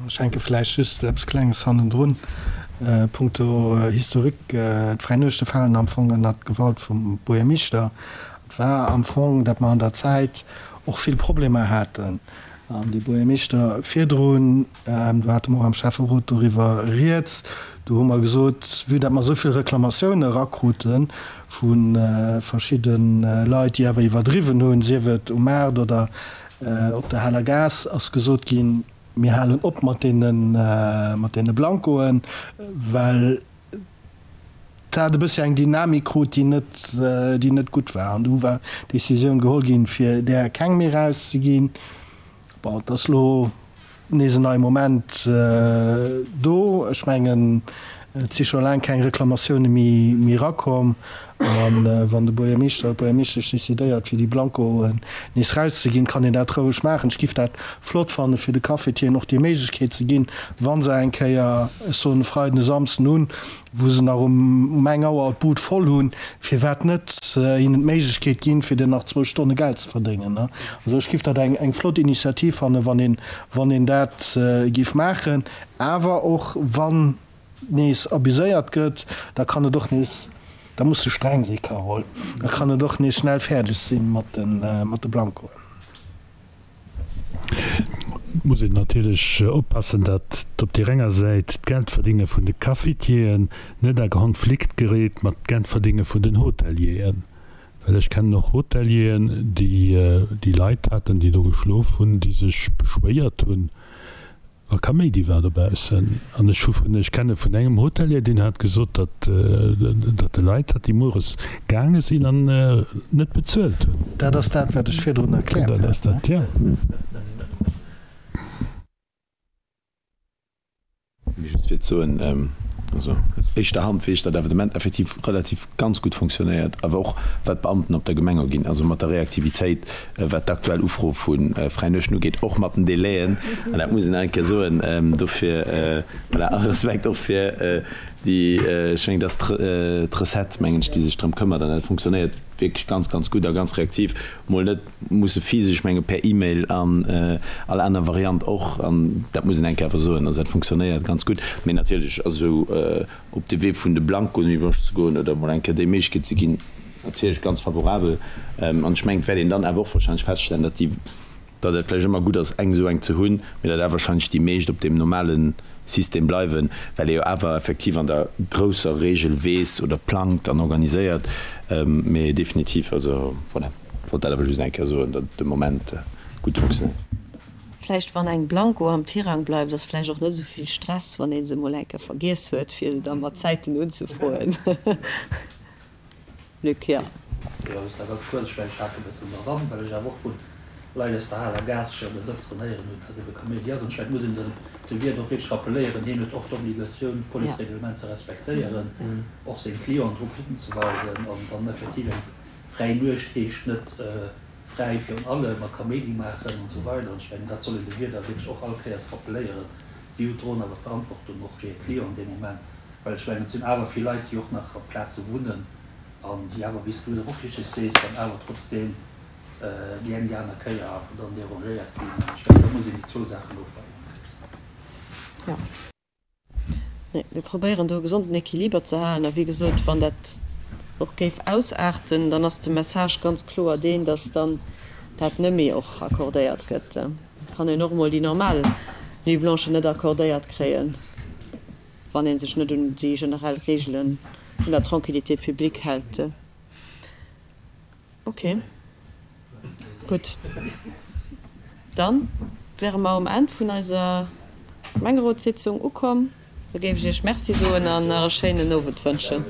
Ech hänke vläicht just eppes Klenges hannendrun, punkto Historique. D'Fräi Nuechte falen am Fong ënnert d'Gewalt vum Buergermeeschter. Et war am Fong, datt mer an der Zäit och vill Problemer haten an dee Buergermeeschter virdrun, do hate mer och am Schäfferot doriwwer rieds, do hu mer gesot, vue datt mer esou vill Reklamatioune erakrute vu verschidde Leit, déi awer iwwerdriwwen hunn, sief et um Maart oder op der Haler Gaass, ass gesot ginn, mir halen op mat deene Blancoen, well dat e bëssi eng Dynamik krut, déi net, déi net gutt war. An du war d'Décisioun geholl ginn, fir där keng méi erauszeginn. Bon, et ass elo nees en neie Moment do. Ech mengen, et si scho laang keng Reklamatioune méi méi erakomm. A wann de Buergermeeschter oder d'Buergermeeschtesch decidéiert, fir déi Blancoen nees erauszeginn, kann een dat roueg maachen. Ech giff dat flott fannen, fir de Cafetieren och déi Méiglechkeet ze ginn, wa se eng Kéier, ech soen e Freiden, e Samsden hunn, wou se nach um eng Auer d'Bud voll hunn, firwat net hinnen d'Méiglechkeet ginn, fir dann nach zwou Stonne Geld ze verdéngen. Also ech giff dat eng flott Initiativ fannen, wann een, wann een dat giff maachen. Awer och wann nees abuséiert gëtt, da kann et och nees, da muss de streng si Carole, da kann et och nees schnell fäerdeg si mat de Blancoen. Et muss een natierlech oppassen, datt op deer enger Säit d'Geldverdinge vun de Cafetieren net a Konflikt geréit mat Geldverdinge vun den Hotelieren. Well ech kennen och Hotelieren, déi déi Leit haten, déi do geschlof hunn, déi sech beschwéiert hunn, A Kaméidi war dobaussen. An ech hu vun, ech kenne vun engem Hotelier, deen hat gesot, datt, datt e Leit hat, déi mueres gaange sinn an net bezuelt hunn. Dat ass dat, wat ech virdrun erkläert hat. Dat ass dat, jo. Mee just fir ze soen, also aus éischter Hand weess ech, datt awer de Moment effektiv relativ ganz gutt fonctionnéiert, awer och wat d'Beamten op der Gemeng uginn, also mat der Reaktivitéit, wat d'aktuell Ufro vu Fräi Nuechten ugeet, och mat den Délaiën, an dat muss een eng Kéier soen. Dofir, voilà, all Respekt och fir déi, ech mengen, et ass d'Recette, mengen ech, déi sech drëm këmmert, an dat fonctionnéiert wierklech ganz, ganz gutt a ganz reaktiv, mol net musse physesch, ech menge per E-Mail an all aner Variant och, an dat muss een eng Kéier awer soen, also dat fonctionnéiert ganz gutt. Mee natierlech, also op de Wee vun de Blancoen iwwereg ze goen oder emol eng Kéier déi Méiglechkeet ze ginn, natierlech ganz favorabel. An ech mengen, et wäert een dann awer och wahrscheinlech feststellen, datt déi, datt et vläicht ëmmer gutt ass, eng esou eng ze hunn, mee datt awer wahrscheinlech déi meescht op deem normale System bleiwen, well ee jo awer effektiv an der grousser Regel weess oder plangt an organiséiert. Mee definitiv, also voilà, wollt dat awer just eng Kéier soen, datt et de Moment gutt funktionéiert. Vläicht wann eng Blanco am Tirang bleift, ass vläicht och net esou vill Stress, wann ee se mol eng Kéier vergiess huet, fir se da mat Zäiten unzefroen. Luc, jo. Jo, just nach ganz kuerz, ech mengen, ech hake e bëssen eran, well ech awer och vun. Leit aus der Haler Gaass scho des Ëfteren héieren hunn, dass ebe Kaméidi ass. An ech mengen, et muss een de Wiert och wierklech rappeléieren, hien huet och d'Obligatioun, d'Policereglement ze respektéieren, och seng Clienten drop hinzeweisen. An dann effektiv eng fräi Nuecht heescht net fräi virun allem a Kaméidi maachen an esou weider. An ech mengen, dat soll een de Wierder wierklech och all Kéiers rappeléieren. Si hu droen awer d'Verantwortung och fir hir Clienten dee Moment, well ech mengen, et sinn awer vill Leit, déi och nach op Plaze wunnen an déi awer, wéi s du och richteg sees, dann awer trotzdeem déi eng déi aner Kéier awer dann dérangéiert ginn. An ech mengen, do muss een déi zwou Saachen ofweien. Jo. Nee, mir probéieren do e gesonden Equiliber ze halen. A wéi gesot, wann dat och géif ausaarten, dann ass de Message ganz kloer deen, dass dann dat net méi och accordéiert gëtt. Et kann een och emol déi normal Nuit blanche net accordéiert kréien, wann ee sech net un déi generell Reegele vun der Tranquillité publique hält. Ok, gutt. Dann wäre mer um Enn vun eiser Gemengerotssitzung ukomm. Da géif ech Iech Merci soen an nach e schéinen Owend wënschen.